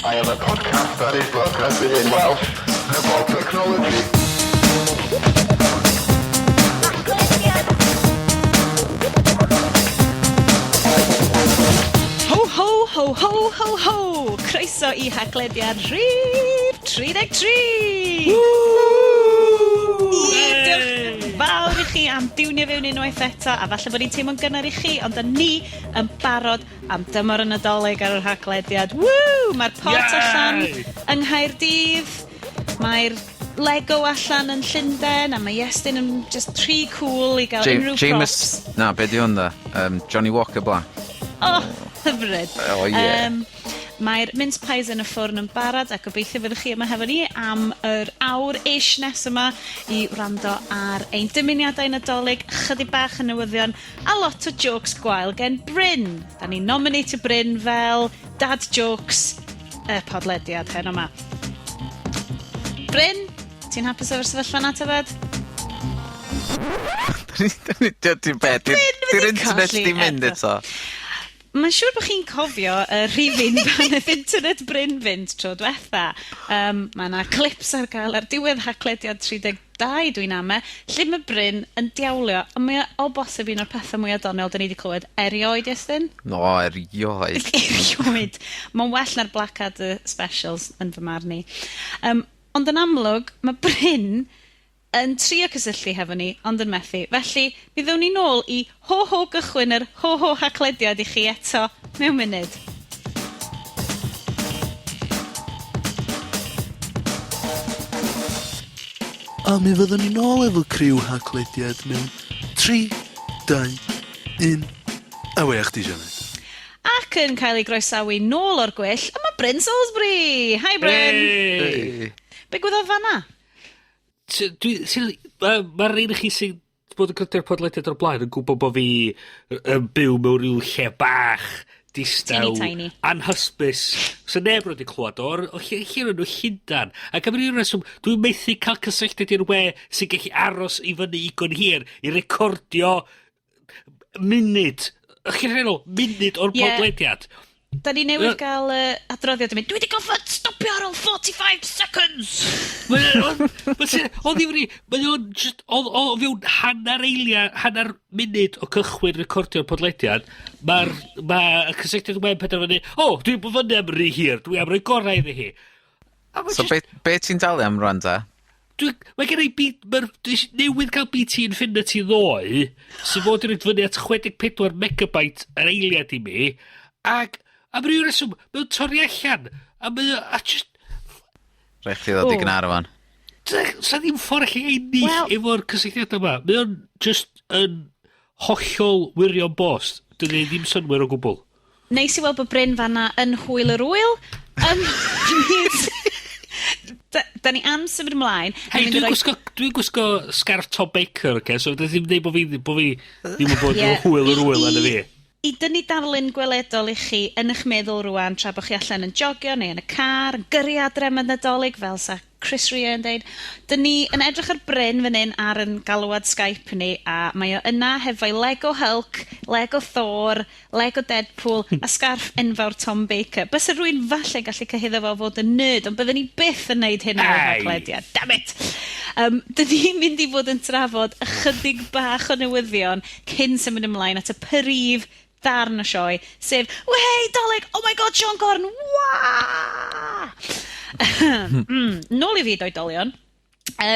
I am a podcast that is broadcasted in Welsh about technology. Ho, ho, ho, ho, ho, ho! Croeso i Haclediad rhif 33! Woo! Diolch yn fawr i chi am diwnio fewn unwaith eto, a falle bod ni'n teimlo'n gynnar i chi, ond 'dan ni yn barod am dymor y Nadolig ar yr Haclediad. Woo! Mae'r port Yay! allan yng Nghaerdydd, mae'r Lego allan yn Llundain, a mae Iestyn yn just rhy cool i gael unrhyw James... props. Na, be di hwn da? Johnnie Walker Black. Oh, hyfryd. Oh, yeah. Mae'r mince pies yn y ffwrn yn barod a gobeithio fyddwch chi yma hefo ni am yr awr-ish nes yma i wrando ar ein dymuniadau Nadolig, chydig bach yn newyddion a lot o jokes gwael gen Bryn. Da ni'n nominatio Bryn fel dad jokes y podlediad heno yma. Bryn, ti'n hapus efo'r sefyllfa na tybed? Ti'n be? Bryn wedi Di'r internet colli di mynd eto. eto. Mae'n siŵr bod chi'n cofio y rhifyn pan nath internet Bryn fynd tro diwetha. Mae yna clips ar gael ar diwedd Haclediad 32 dwi'n ame, lle mae Bryn yn diawlio, a mae o bosib un o'r pethau mwyaf doniol 'dan ni 'di clywed erioed, Iestyn. No, erioed. Erioed. Mae'n well na'r Blackadder specials yn fy marn i. Ond yn amlwg, mae Bryn yn trio cysylltu hefo ni, ond yn methu. Felly, mi ddown ni nôl i ho-ho gychwyn yr ho-ho Haclediad i chi eto mewn munud. A mi fyddwn ni nôl efo criw Haclediad mewn 3, 2, 1, a wei chdi, Sioned. Ac yn cael ei groesawu nôl o'r gwyll, yma Bryn Salisbury! Hi, Bryn! Hey! Be gwyddoedd fanna? Dwi, ma' rhain i chi sy'n bod yn gwrando'r podlediad o'r blaen yn gwybod bod fi yn byw mewn rhyw lle bach distaw, Teeny tiny. anhysbys. So neb wedi clywed o'r o lle, lle nhw Llundan. Ac am ryw reswm, dwi'n methu cael cysylltiad i'r we sy'n gallu aros i fyny igon hir i recordio munud. Ych chi'n meddwl, munud o'r podlediad. Da ni newydd gael adroddiad yn mynd, dwi wedi gorfod stopio ar ôl 45 seconds! O ddifri, mae o'n just, o fewn hanner eilia, hanner munud o cychwyn recordio'r podlediad, ma y cysylltiad web penderfynu, o, dwi'n bod fyny am rhy hir, dwi am roi gorau iddi hi. A ma' So just be ti'n dalu am rwan ta? Dwi, mae gen i B, mae'r, dwi newydd cael BT Infinity ddoe, sy'n fod i roid fyny at 64 megabyte yr eiliad i mi, ac am ryw reswm, mae'n torri allan, a mae o, a just Rhaid chdi ddod i O. Gaernarfon. Sa ddim ffordd allu ennill Wel efo'r cysylltiad yma. Mae o'n just yn hollol wirion bost. Dydy ddim synnwyr o gwbl. Neis i weld bod Bryn fanna yn hwyl yr wyl. Da ni am symud ymlaen. Hei, Ni'n mynd i roi dwi'n gwisgo scarf Tom Baker, oce? So ddim deud bo fi ddim yn bod yn hwyl yr wyl arna fi. I dynnu darlun gweledol i chi yn eich meddwl rwan tra bod chi allan yn jogio neu yn y car, yn gyrru adre am y Nadolig, fel sa Chris Rea yn deud. Dyn ni yn edrych ar Bryn fan hyn ar yn galwad Skype ni, a mae o yna hefo'i Lego Hulk, Lego Thor, Lego Deadpool a scarf enfawr Tom Baker. Bysa rhywun falle gallu cyhuddo fo fod yn nerd, ond bydden ni byth yn neud hynna ar Ai. Haclediad. Damn it! Dyn ni'n mynd i fod yn trafod ychydig bach o newyddion cyn symud ymlaen at y prif ddarn o sioe, sef, wehey, Dolig, oh my god, Siôn Corn, wa! Nôl i fyd oedolion.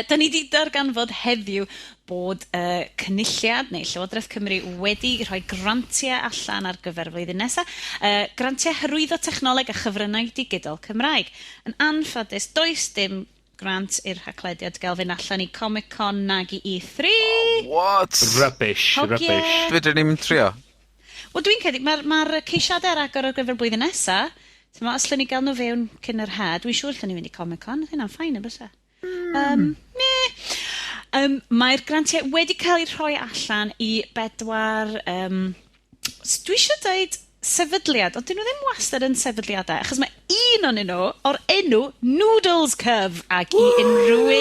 Da ni 'di darganfod heddiw bod Cynulliad neu Llywodraeth Cymru wedi rhoi grantiau allan ar gyfer y flwyddyn nesa. Grantiau hyrwyddo technoleg a chyfryngau digidol Cymraeg. Yn anffodus, does dim grant i'r Haclediad gael fynd allan i Comic Con nag i E3. Oh, what? Rubbish, Hogie. rubbish. Fedrwn ni'm trio? Wel, dwi'n credu, ma ceisiadau ar agor ar gyfer blwyddyn nesa. T'mo, os lle ni gael nhw fewn cyn yr ha, dwi'n siŵr lle ni fynd i Comic Con. Hynna'n fine, yn bysa? Ne. Mae'r grantiau wedi cael eu rhoi allan i bedwar, dwi eisiau dweud sefydliad, ond dyn nhw ddim wastad yn sefydliadau, achos mae un ohonyn nhw o'r enw Noodles Cyf, ac i unrhyw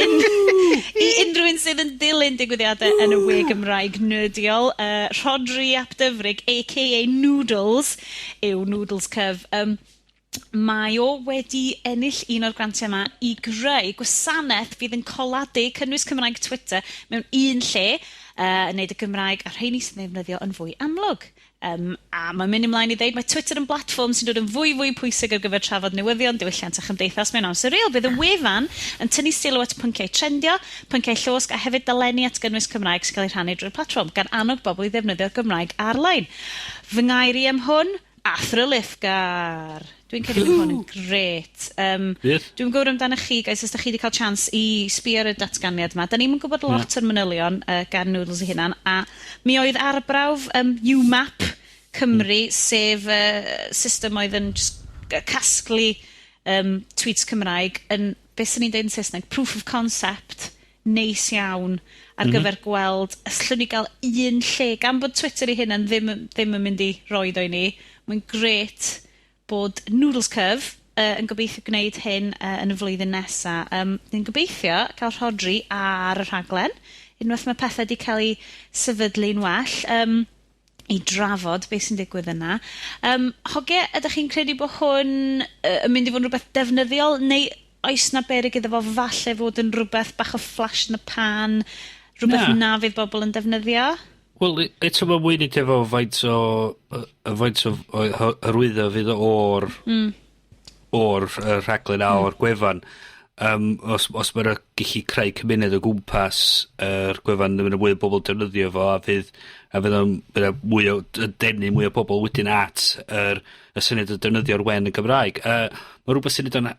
un sydd yn dilyn digwyddiadau yn y we Gymraeg nerdiol, Rhodri ap Dyfrig, a.k.a. Noodles, yw Noodles Cyf. Mae o wedi ennill un o'r grantiau yma i greu gwasanaeth fydd yn coladu cynnwys Cymraeg Twitter mewn un lle, yn neud y Gymraeg a rheini sy'n ddefnyddio yn fwy amlwg. A mae'n mynd ymlaen i ddeud mae Twitter yn blatfform sy'n dod yn fwy fwy pwysig ar gyfer trafod newyddion, diwylliant a chymdeithas mewn amser real. Bydd y wefan yn tynnu sylw at pynciau trendio, pynciau llosg a hefyd dalenni at gynnwys Cymraeg sy'n cael ei rhannu drwy'r platfform, gan annog bobl i ddefnyddio'r Gymraeg ar-lein. Fy ngair i am hwn, athrylithgar. Dwi'n credu bod hwn yn grêt. Bydd. Dwi'n gwybod amdano chi, guys, os da chi wedi cael chance i sbio ar y datganiad yma. Da ni'm yn gwybod lot o'r manylion gan Noodles ei hunan, a mi oedd arbrawf UMAP Cymru, sef system oedd yn just casglu tweets Cymraeg yn, beth sy'n ni'n deud yn Saesneg, proof of concept neis iawn ar gyfer gweld os allwn ni gael un lle, gan bod Twitter ei hunan ddim yn mynd i roid o i ni, mae'n grêt bod Noodles Cyf yn gobeithio gwneud hyn yn y flwyddyn nesa. Ni'n gobeithio cael Rhodri ar y rhaglen, unwaith mae pethau wedi cael eu sefydlu'n well, i drafod beth sy'n digwydd yna. Hogie, ydych chi'n credu bod hwn yn mynd i fod yn rhywbeth defnyddiol, neu oes na beryg iddo fo falle fod yn rhywbeth bach o flash in the pan, rhywbeth Na. na fydd bobl yn defnyddio? Wel, eto mae'n mwy neud efo faint o hyrwyddo fydd o'r rhaglen a o'r gwefan. Os mae'n gallu creu cymuned o gwmpas yr gwefan, mae 'na mwy o bobl defnyddio fo a fydd o'n fydd 'na mwy o denu mwy o bobl wedyn at y syniad o defnyddio'r we yn y Gymraeg. Ma' rwbeth sy'n neud o'n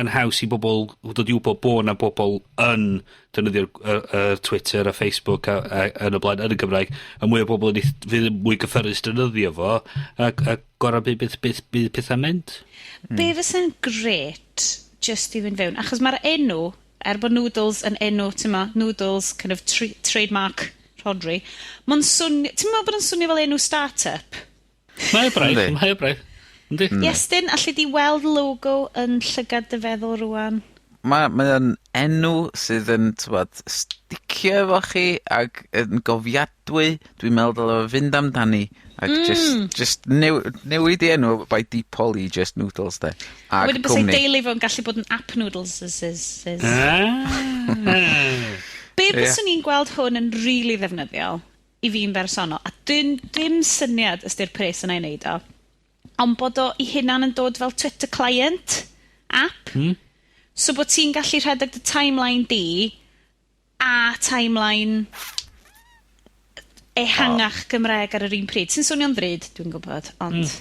yn haws i bobl dod i wbod bo' 'na bobl yn defnyddio'r y Twitter a Facebook a yn y blaen yn y Gymraeg, a mwy o bobl yn fydd yn mwy gyffyrddus defnyddio fo, a gorau bydd bydd petha'n mynd. Be fysa'n grêt, just i fynd fewn, achos mae'r enw, er bod Noodles yn enw, ti'n ma, Noodles, kind of trademark Rhodri, mae'n swnio, ti'n meddwl bod yn swnio fel enw start-up? Mae o braidd, Yndi. mae o braidd. Yndi? Iestyn, allu di weld logo yn llygad dy feddwl rwan? Mae o'n enw sydd yn, t'mod, sticio efo chi ac yn gofiadwy. Dwi'n meddwl dyle fo fynd amdani ac just newid i enw by default i just Noodles de. A Ac wedyn bysai cwmni. deulu fo'n gallu bod yn app noodles. Is. Be byswn i'n gweld hwn yn rili ddefnyddiol i fi'n bersonol, a dim syniad ystyr pres yna i wneud o, ond bod o i hunan yn dod fel Twitter client app. So bod ti'n gallu rhedeg dy timeline di a timeline ehangach Gymraeg ar yr un pryd. Sy'n swnio'n ddrud, dwi'n gwybod, ond Wel, y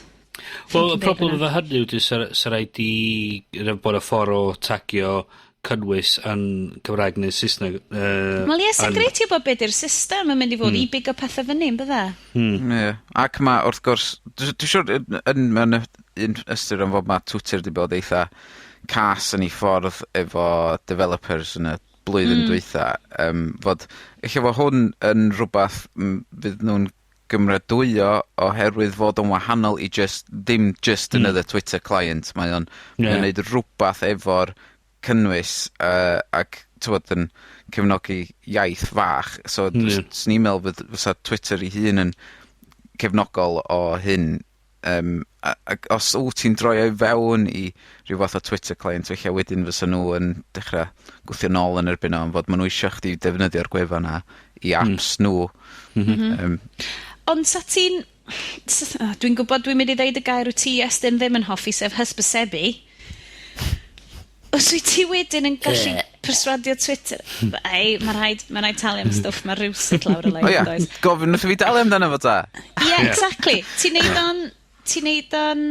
thinking big problem yna. efo hynny yw sa raid i bod y ffordd o tagio cynnwys yn Cymraeg neu Saesneg. Wel, ie, sy'n grêt i wybod beth yw'r system yn mynd i fod i bigo pethau fyny, yn bydde? Ie. Ac ma', wrth gwrs, dwi siŵr yn mewn un ystyr yn fod ma' Twitter 'di bod eitha cas yn ei ffordd efo developers yn y blwyddyn dwytha, fod ella fo hwn yn rwbath fydd nhw'n gymrydwyo oherwydd fod o'n wahanol i just, ddim just another Twitter client. Mae o'n neud rwbath efo'r cynnwys ac t'wod yn cefnogi iaith fach. So swn i'n meddwl fysa Twitter ei hun yn cefnogol o hyn. Ac os wyt ti'n droi o i fewn i rhyw fath o Twitter client, felly wedyn fysa nhw yn dechrau gwthio nôl yn erbyn o, am fod ma' nhw isio chdi defnyddio'r gwefan 'na i apps nhw. Ond sa ti'n... Oh, dwi'n gwybod dwi'n mynd i ddeud y gair wyt ti, Estyn, ddim yn hoffi, sef hysbysebu. Os wyt ti wedyn yn gallu perswadio Twitter... Ei, mae rhaid talu am stwff, mae rhywsut lawr y O lein, ia, does? gofyn wrth i fi dalu amdano fo ta. Ie, exactly. Ti'n neud o'n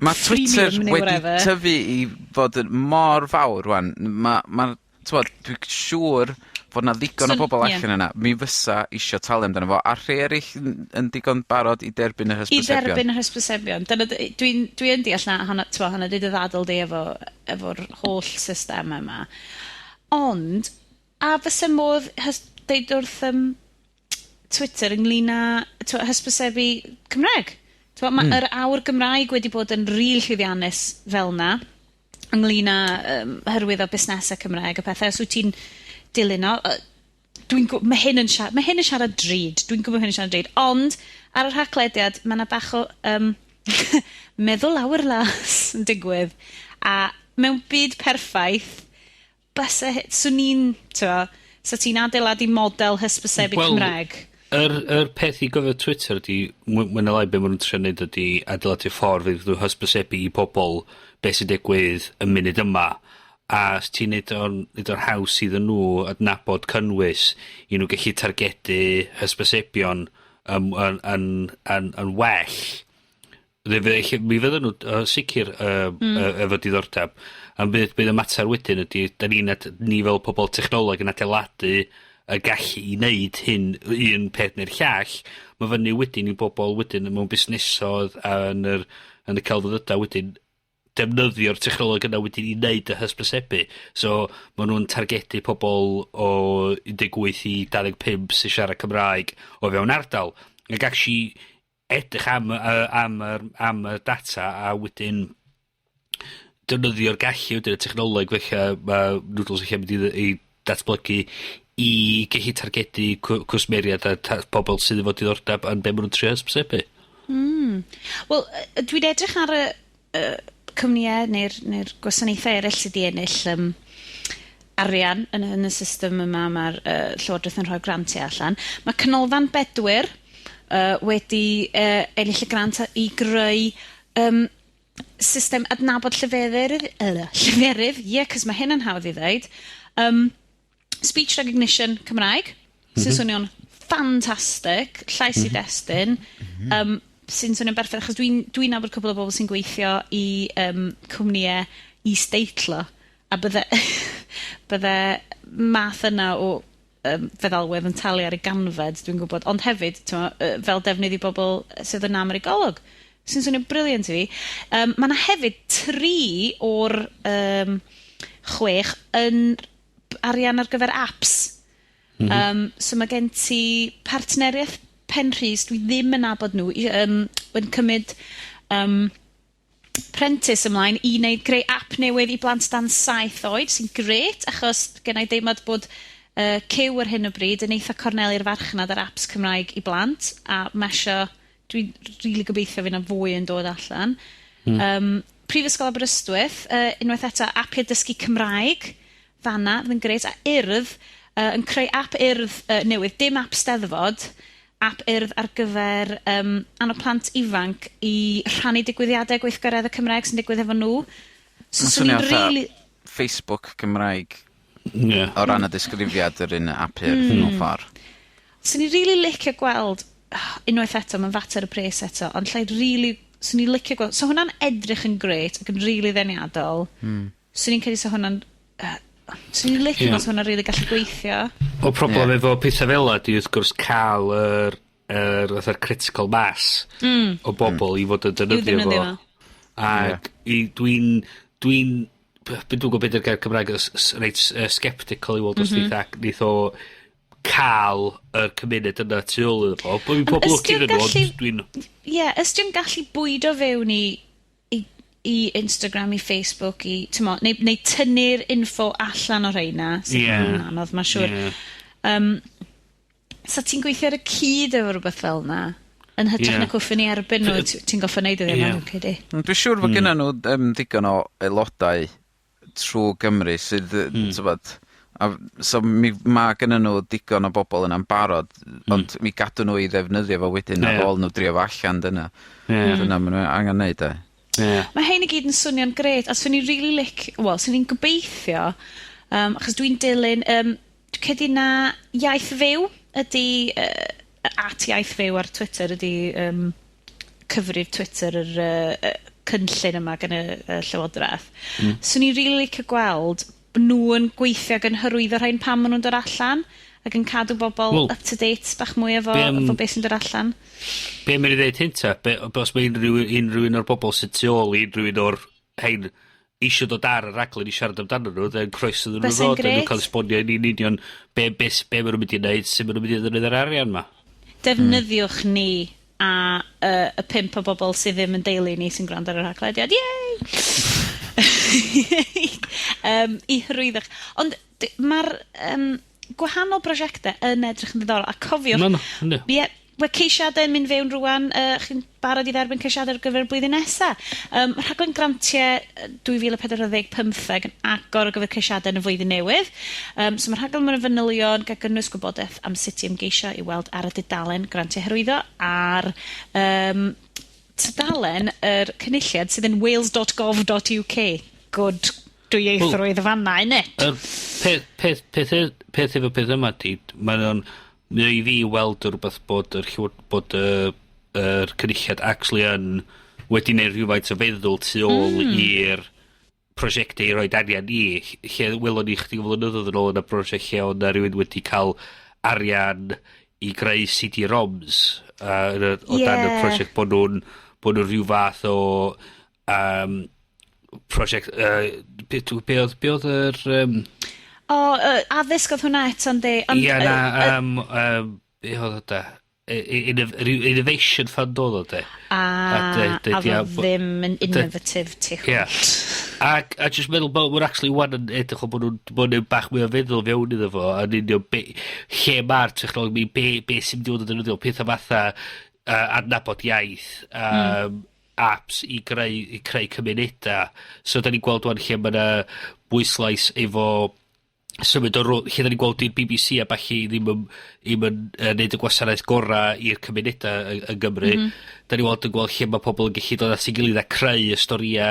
Ma' Twitter freemium neu wedi whatever. tyfu i fod yn mor fawr rwan. Ma', t'mod, dwi'n siŵr fod 'na ddigon o bobol allan yna mi fysa isio talu amdano fo, a rhei erill yn digon barod i derbyn y I hysbysebion. dderbyn yr hysbysebion. Dyna, dwi yn deall na, honna, t'mo, honna 'di dy ddadl di efo'r holl system yma. Ond, a fysa modd deud wrth Twitter ynglyn â, t'mo, hysbysebu Cymraeg? T'mo, ma' yr awr Gymraeg wedi bod yn rili llwyddiannus fel 'na, ynglyn â hyrwyddo busnesau Cymraeg a pethau. Os wyt ti'n dilyn o, mae hyn yn siarad drud. Dwi'n gwybod hyn yn siarad drud. Ond, ar yr Haclediad, mae yna bach o meddwl lawr las yn digwydd, a mewn byd perffaith, byse, swn i'n, t'mo', 'sa ti'n adeiladu model hysbysebu Wel, Cymreg. Yr peth i gofio Twitter ydi, mwy ne' lai be' ma' nw'n trio neud ydi adeiladu ffordd iddyn nhw hysbysebu i pobol be' sy'n digwydd y munud yma, a os ti'n neud o'n haws iddyn nhw adnabod cynnwys i nhw gellu targedu hysbysebion yn well. Mi fydden nhw sicr efo diddordeb. Ond bydd y mater wedyn ydi, da ni'n ni fel pobol technoleg yn adeiladu y gallu i wneud hyn, un peth neu'r llall, mae fyny wedyn i bobol wedyn mewn busnesodd a yn y celfyddydau wedyn defnyddio'r technoleg yna wedyn i wneud y hysbysebu. So, ma' nhw'n targedu pobol o 18 i 25 sy'n siarad Cymraeg o fewn ardal. Ac actually edrych am y data a wedyn defnyddio'r gallu wedyn y technoleg, felly ma' Noodles eich mynd i datblygu i gellu targedu cwsmeriaid a pobol sydd efo diddordeb yn be' ma' nw'n trio hysbysebu. Wel, dwi'n edrych ar y cwmnïau neu'r gwasanaethau eraill sydd wedi ennill arian yn y system yma mae'r Llywodraeth yn rhoi grantiau allan. Mae Canolfan Bedwyr wedi ennill y grant i greu system adnabod lleferydd, ie, yeah, cos mae hyn yn hawdd i ddeud, speech recognition Cymraeg, sy'n swnio'n ffantastig, llais i destun, sy'n swnio'n berffaith, achos dwi nabod cwpl o bobl sy'n gweithio i cwmnïau is-deitlo, a bydde math yna o feddalwedd yn talu ar ei ganfed, dwi'n gwybod, ond hefyd, t'mo', fel defnydd i bobl sydd yn nam ar eu golwg, sy'n swnio'n brilliant i fi. Ma' 'na hefyd tri o'r 6 yn arian ar gyfer apps. So mae gen ti Partneriaeth Penrhys, dwi ddim yn nabod nhw, yn cymryd prentis ymlaen i wneud greu app newydd i blant dan 7 oed, sy'n grêt, achos gen i deimlad bod Cyw ar hyn o bryd yn eitha corneli'r farchnad ar apps Cymraeg i blant, a ma' isio, dwi'n rili gobeithio fydd 'na fwy yn dod allan. Prifysgol Aberystwyth, unwaith eto, apiau dysgu Cymraeg, fanna, fydd yn grêt, a Urdd, yn creu app Urdd newydd, dim app Steddfod, app Urdd ar gyfer annog plant ifanc i rhannu digwyddiadau gweithgareddau Cymraeg sy'n digwydd efo nhw. So, Ma'n swn i'n swnio fatha rili Facebook Cymraeg o ran y disgrifiad yr un app Urdd mewn ffordd. Swn i'n rili licio gweld, unwaith eto, mae'n fater y pres eto, ond llai rili, swn i'n licio gweld, so hwnna'n edrych yn grêt ac yn rili ddeniadol. Swn i'n credu sa hwnna'n, swn i'n licio gweld sa hwnna'n rili gallu gweithio. O problem efo pethau fel 'a 'di wrth gwrs cael yr fatha'r critical mass o bobl i fod yn I'w defnyddio ddefnyddio fo. fo. Ac i dwi'n be dwi'n gwybod beth yw'r gair Cymraeg, reit sceptical i weld os neith o cael y cymuned yna tu ôl iddo fo. Bo' fi pob Ond lwc ysdi o'n iddyn nhw, ond gallu dwi'n Ie, ysdi o'n gallu bwydo fewn i Instagram, i Facebook, i, t'mo', neu tynnu'r info allan o rheina, sy'n yn anodd, mae'n siŵr. Sa ti'n gweithio ar y cyd efo rhywbeth fel 'na, yn hytrach na cwffio ni erbyn nhw, ti'n gorffod neud o ddim, dwi'n credu. Dwi'n siŵr fod gynna nhw digon o aelodau trwy Gymru sydd, t'bod, a so mi ma' gynna nhw digon o bobl yna'n barod, ond mi gadw nhw i ddefnyddio fo wedyn ar ôl nhw drio fo allan, dyna. Dyna ma' nhw angen neud e. Mae hein i gyd yn swnio'n grêt, a swn i'n really wel, swn i'n gobeithio, achos dwi'n dilyn, dwi'n credu na Iaith Fyw ydy, @IaithFyw ar Twitter ydy cyfrif Twitter yr cynllun yma gan y Llywodraeth. Swn i'n rili licio gweld nhw yn gweithio ac yn hyrwyddo rhain pan maen nhw'n dod allan, ac yn cadw bobl Wel, up to date bach mwy efo beth sy'n dod allan. Be mae'n i ddeud hyn ta? Be os mae unrhyw un o'r bobl sydd tu ôl i unrhyw un o'r hein isio dod ar y raglen i siarad amdano nhw, then croeso iddyn nhw Bysa'n ddod, a nhw grêt. cael esbonio i ni'n union be ma' nhw'n mynd i wneud, sut ma' nhw'n mynd i ddefnyddio'r arian 'ma. Defnyddiwch ni a y 5 o bobl sydd ddim yn deulu ni sy'n gwrando ar yr Haclediad. Yay! I hyrwyddo'ch. Ond mae'r gwahanol brosiectau yn edrych yn ddiddorol, a cofiwch Ma' nhw, yndw. Ie, Mae ceisiadau yn mynd fewn rwan, chi'n barod i dderbyn ceisiadau ar gyfer y blwyddyn nesa. Rhaglen grantiau 2045 yn agor ar gyfer ceisiadau yn y flwyddyn newydd. So mae rhaglen mewn fanylion gan gynnwys gwybodaeth am sut i ymgeisio i weld ar y dudalen grantiau hyrwyddo ar tudalen yr cynulliad sydd yn wales.gov.uk. Good dwyieithrwydd fanna, innit? Yr peth efo peth yma di, mae o i fi weld rhywbeth bod yr cynulliad actually yn wedi neud rhywfaint o feddwl tu ôl i'r prosiectau i roid arian i, lle welon ni chydig o flynyddoedd yn ôl yn y prosiect lle oedd 'na rywun wedi cael arian i greu CD-ROMs o dan y prosiect bod nhw'n rhyw fath o prosiect, be oedd yr O, addysg oedd hwnna eto, yndi? Ond, Ia, na, be oedd o da? Innovation Fund oedd o de. A, a fo ddim yn innovative tu hwnt. Ac a just meddwl bod we're actually wan yn edrych o bod nhw'n bach mwy o feddwl fewn iddo fo, yn union be, lle mae'r technoleg, be sy'n mynd i fod yn ddefnyddiol, pethau fatha adnabod iaith, apps i creu cymunedau. So da ni'n gweld wan lle mae yna bwyslais efo symud o lle da ni'n gweld i'r BBC a ballu ddim yn neud y gwasanaeth gora i'r cymunedau yng Nghymru. Da ni'n weld yn gweld lle mae pobl yn gallu dod at ei gilydd a creu y storïa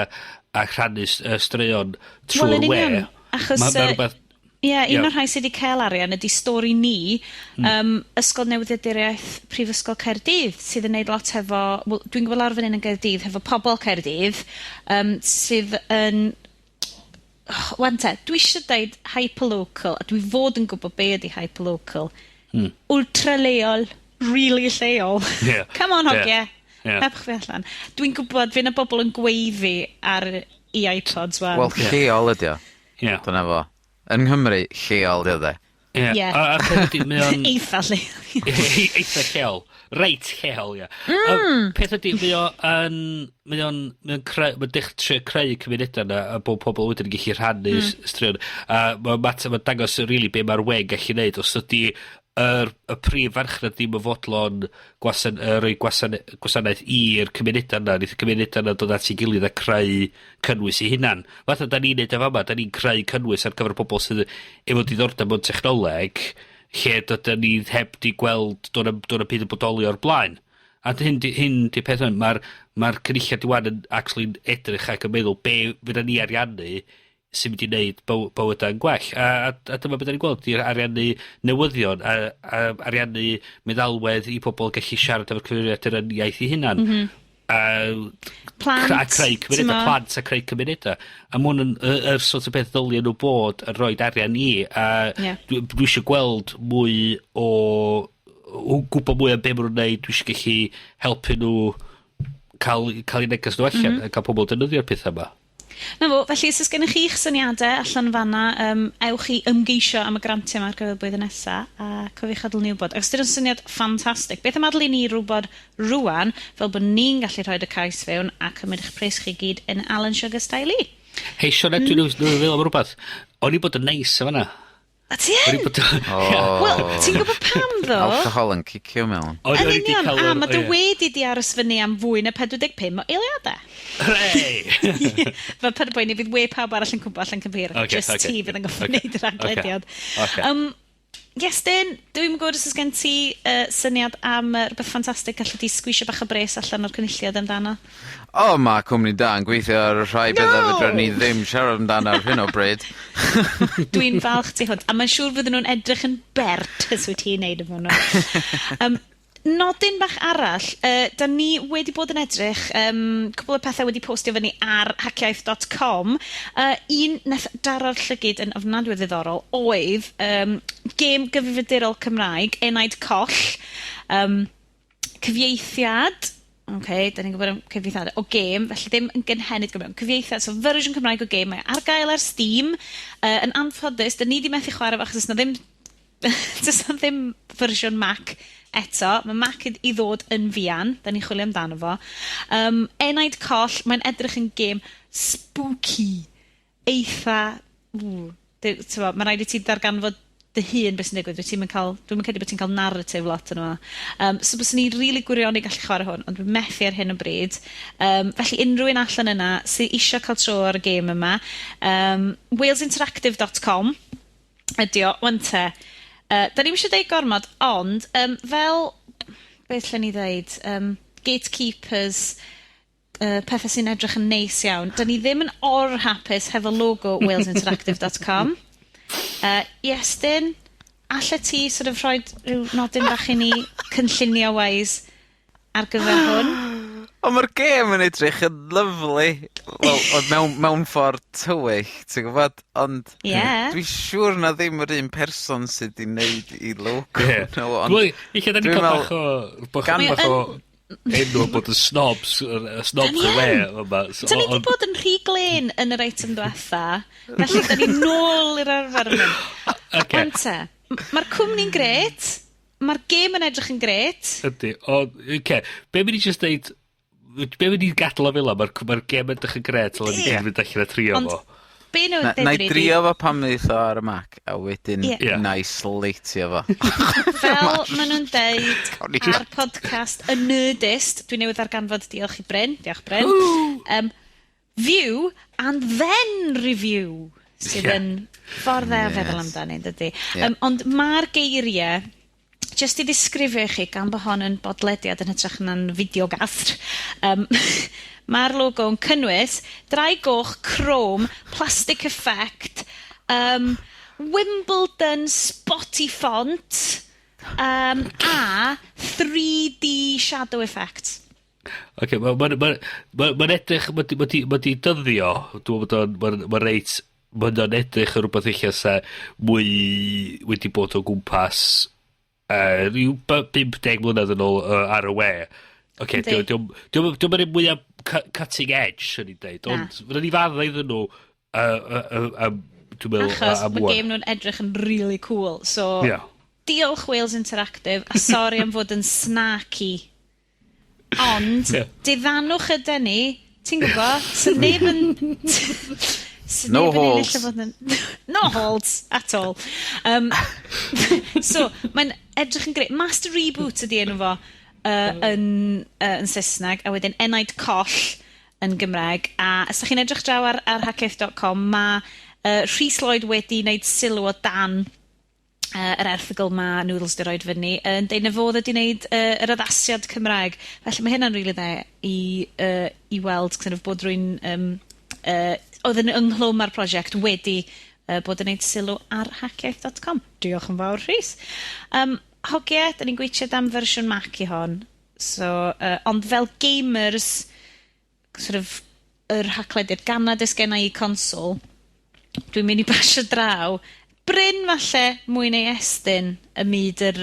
a rhannu y straeon trwy'r Wel, yn we. union, achos, Ma' rhywbeth Ie, un o'r rhai sydd wedi cael arian ydy Stori Ni, Ysgol Newyddiaduriaeth Prifysgol Caerdydd, sydd yn neud lot hefo, wel, dwi'n gwybod lawr fan hyn yn Gaerdydd, hefo pobl Caerdydd, sydd yn... Oh, wan te, dwi eisiau deud hyperlocal, a dwi fod yn gwybod be ydy hyperlocal. Ultra leol, really lleol. Come on, hogie. Helpwch fi allan. Dwi'n gwybod fydd 'na bobl yn gweiddi ar i iPods wan. Wel, lleol ydi o. Dyna fo. Yng Nghymru, lleol ydi o de. Ie. Ie. A peth ydi, mae o'n Eitha lleol. Eitha lleol. Reit lleol, ie. Peth ydi, mae o'n creu, mae'n dechrau trio creu cymunedau yna, a bod pobl wedyn yn gallu rhannu straeon. A mae'n ma dangos really be mae'r we'n gallu neud. Os ydi y prif farchnad ddim yn fodlon rhoi gwasanaeth i'r cymunedau yna, neith y cymunedau yna dod at ei gilydd a creu cynnwys i hunan. Fatha da ni'n neud efo yma, da ni'n creu cynnwys ar gyfer pobl sydd efo diddordeb mewn technoleg, lle dydyn ni heb di gweld do'n byd yn bodoli o'r blaen. A hyn di peth hwn, mae'r ma cynulliad wan yn actually edrych ac yn meddwl be fydda ni ariannu sy'n mynd i wneud bywydau yn gwell. A dyma beth da ni'n gweld, di'r ariannu newyddion, a ariannu meddalwedd i pobl gallu siarad efo'r cyfrifiadur yn iaith i hunan. A, Plant, a creu cymunedau, t'mo'? Plant a creu cymunedau. A ma' hwn yn yr sort o beth ddylia nhw bod yn rhoi arian i. A dwi eisiau gweld mwy o gwybod mwy am be maen nhw'n neud. Dwi eisiau gallu helpu nhw cael eu neges nhw allan, a cael pobl defnyddio'r pethau yma. Na fo, felly os oes gennych chi'ch syniadau allan fanna, ewch i ymgeisio am y grantiau yma ar gyfer blwyddyn nesa, a cofiwch adael ni wybod. Ac os dyn nhw'n syniad ffantastig, beth am adael i ni rwbod rwan, fel bod ni'n gallu rhoi y cais fewn a cymryd eich pres chi gyd yn Alan Sugar style i. Hei, Sioned, dwi'n feddwl am rhywbeth. O'n i bod yn neis efo fanna. A ti O'n i yn? bod O. Wel, ti'n gwybod pam ddo? Alcohol yn cicio mewn. O'n Yn i 'di union, cael a mae dy wedi di aros fyny am fwy na 45 o eiliadau. Hooray! Fel paid â poeni, fydd we pawb arall yn cwmpo allan cyfeir. Just ti fydd yn gorfod wneud yr haglediad. Iestyn, dwi'n gwybod os oes gen ti syniad am rhywbeth ffantastig gallu di sgwisio bach o bres allan o'r cynulliad amdano. O, mae cwmni da yn gweithio ar rhai bethau No! fedra ni ddim siarad amdano ar hyn o bryd. Dwi'n falch ti hwnt. A mae'n siŵr fydden nhw'n edrych yn bert os wyt ti'n neud efo nhw. Nodyn bach arall, da ni wedi bod yn edrych, cwbl o pethau wedi postio fyny ar haciaith.com. Un nath daro'r llygid yn ofnadwy o ddiddorol oedd gêm gyfrifiadurol Cymraeg, Enaid Coll, cyfieithiad, OK, da ni'n gwybod am cyfieithiad o gêm, felly ddim yn gynhenid Gymraeg, ond cyfieithiad, so fersiwn Cymraeg o gêm, mae ar gael ar Steam, yn anffodus, da ni di methu chwarae fo achos does 'na ddim fersiwn Mac eto. Mae Mac i ddod yn fuan, da ni'n chwilio amdano fo. Enaid Coll, mae'n edrych yn gêm spooky, eitha, ww, t'mo', mae'n rhaid i ti darganfod dy hun beth sy'n digwydd. Dwi ti'm yn cael, dwi'm yn credu bod ti'n cael narrative lot yn yma. So byswn i'n rili gwirioni gallu chwarae hwn, ond dwi'n methu ar hyn o bryd. Felly unrhyw un allan yna sydd eisiau cael tro ar y gêm yma, walesinteractive.com ydi o, wan te. Da ni'm eisiau deud gormod, ond fel, beth allen ni ddeud, gatekeepers, pethau sy'n edrych yn neis iawn. Da ni ddim yn or hapus hefo logo walesinteractive.com. Iestyn, alle ti sort of rhoi rhyw nodyn bach i ni cynllunio-wise ar gyfer hwn? Ond mae'r gêm yn edrych yn lyfli. Wel, ond mewn ffordd tywyll, ti'n gwybod? Ond dwi'n siŵr na ddim yr un person sydd wedi wneud i logo nhw, ond Wel, ella da ni dwi'n cael meddwl bach o gan- bach o enw bod yn snobs, y snobs Da y ni we yn. yma. So, Da ni wedi ond- bod yn rhy glên yn yr eitem diwetha, felly da ni nôl i'r arfer yn mynd. Ocê. Ond te, mae'r cwmni'n gret, mae'r gêm yn edrych yn gret. Ydy, ond, oce, be mynd i just deud, be mynd i gadael o fel 'a, mae'r ma gêm edrych yn gret, ond ni gyd yn mynd allan a trio Ond fo. be nhw'n Na, deud na i ydi- drio fo pan fydd o ar y Mac, a wedyn na i sleitio fo. Fel maen nhw'n deud Cawn ni ar podcast Y Nerdist, dwi newydd ddarganfod, diolch i Bryn, diolch Bryn, view and then review, sydd yn ffordd dda o feddwl amdani, dydy. Ie. Ond mae'r geiriau, jyst i ddisgrifio i chi, gan bod hon yn bodlediad yn hytrach na'n fideogast, mae'r logo yn cynnwys draig goch, chrome, plastic effect, Wimbledon spotty font, a 3D shadow effect. Oce, mae'n ma, ma, ma, ma edrych, mae di, ma di, ma di dyddio, dwi'n meddwl bod o'n, mae'n ma reit, mae'n o'n edrych yn rhywbeth eich sa mwy wedi bod o gwmpas rhyw 50 mlynedd yn ôl ar y we. Oce, Diolch yn mwyaf cutting edge, swn i'n deud, Na. ond fydden ni fadda iddyn nhw, dwi'n meddwl, Achos am mae ŵan. game nhw'n edrych yn really cool. So, diolch Wales Interactive, a sori am fod yn snarky. Ond, diddanwch ydy ni, ti'n gwybod, sy'n neb yn sy'n No neb yn ennill holds. o fod yn. No holds at all. So, mae'n edrych yn grêt. Master Reboot ydy enw fo yn Saesneg, a wedyn Enaid Coll yn Gymraeg. A os ydych chi'n edrych draw ar haclediad.com, mae Rhys Lloyd wedi wneud sylw o dan yr erthygl ma Noodles di roid fyny, yn deud na fo wedi wneud yr addasiad Cymraeg. Felly mae hynna'n rili dda i weld kind of, bod rwy'n oedd yn ynghlwm â'r prosiect wedi bod yn gwneud sylw ar haclediad.com. Diolch yn fawr, Rhys. Hogie, da ni'n gweithio am fersiwn Mac i hon. So, ond fel gamers, sort of, yr Haclediad, gan nad oes genna i consol, dwi'n mynd i basio draw. Bryn falle mwy neu Estyn y myd yr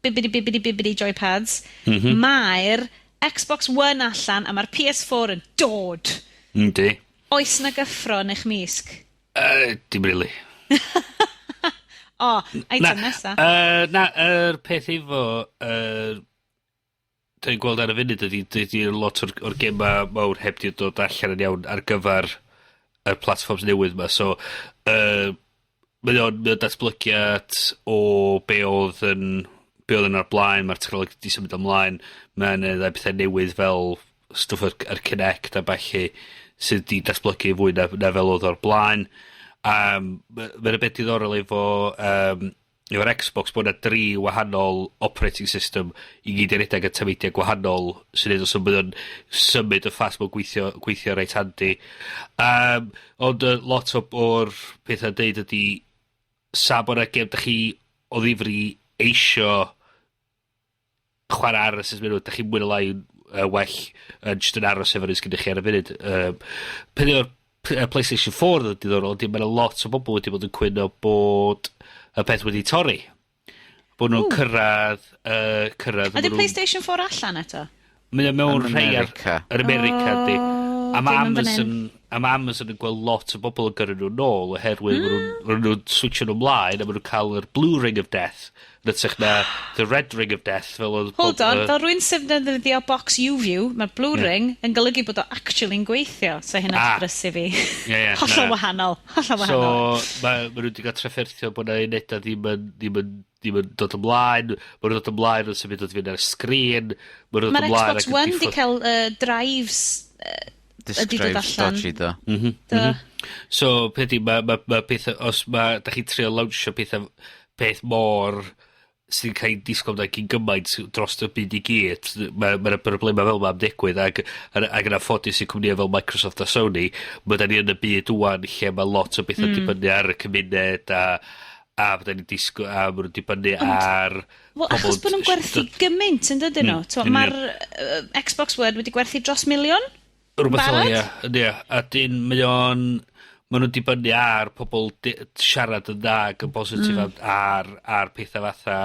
bibidi bibidi bibidi joypads. Mae'r Xbox One allan a mae'r PS4 yn dod. Yndi. Oes na gyffro yn eich mysg? Dim really. O, item nesa. Na, yr peth efo, da ni'n gweld ar y funud ydy lot o'r gema mawr heb di dod allan yn iawn ar gyfer y platforms newydd ma. So, mae o'n datblygiad o be oedd yn ar blaen, mae'r technoleg di symud ymlaen, mae'n ddau pethau newydd fel stwff yr Kinect a ballu sydd di datblygu fwy na fel oedd o'r blaen. Mae'n beth diddorol efo'r Xbox bod 'na dri wahanol operating system i gyd yn redeg y tameidiau gwahanol sy'n neud o so bydd o'n symud y fast mae'n gweithio reit handi. Ond lot o'r pethau'n deud ydy sa bod 'na gêm dach chi o ddifri eisio chwarae ar y system nhw, dach chi mwy neu lai well yn jyst yn aros efo'r un sgynnych chi ar y funud. Peth efo'r PlayStation 4 yn diddorol ydy mae 'na lot o bobl wedi bod yn cwyno bod y peth wedi torri. Bod nhw'n cyrraedd Ydy PlayStation 4 allan eto? Mae o mewn Yn rhai ar America. Yn America, di. A ma' dim yn fan hyn. Amazon, a ma' Amazon yn gweld lot o bobl yn gyrru nhw nôl oherwydd ma' nhw'n switcho nhw ymlaen a ma' nhw'n cael yr blue ring of death yn hytrach na the red ring of death fel oedd Hold on, yy fel rywun sydd yn defnyddio box YouView, mae'r blue ring yn golygu bod o actually'n gweithio, so hynna'n brysu fi. Ie, Hollol na. wahanol, hollol So, wahanol. ma' nhw wedi cael trafferthio bod 'na unedau ddim yn dod ymlaen, ma' nhw'n dod ymlaen yn symud dod i fynd ar y sgrin, ma' nhw'n dod Mae'r ymlaen Xbox ac yn One 'di diffodd- cael drives Disk ydi dod drives allan. dodgy, do. Do. So, peth 'di, ma pethau, os ma, da chi'n trio lawnsio pethau, peth mor sy'n cael ei disgwyl amdano gyn gymaint dros y byd i gyd, mae ma problemau fel 'ma am digwydd, ac yn anffodus i cwmnïau fel Microsoft a Sony, mae da ni yn y byd wan lle mae lot o bethau dibynnu ar y cymuned a bydda ni'n disgwyl, a ma' nhw'n dibynnu ar Wel, achos bod nhw'n gwerthu gymaint, yn dydyn nhw? Yn Mae'r Xbox One wedi gwerthu dros miliwn? Rhywbeth fel Barod? Ie. A dyn mae o'n... Mae nhw'n dibynnu ar pobl siarad yn dda ac yn positif ar pethau fatha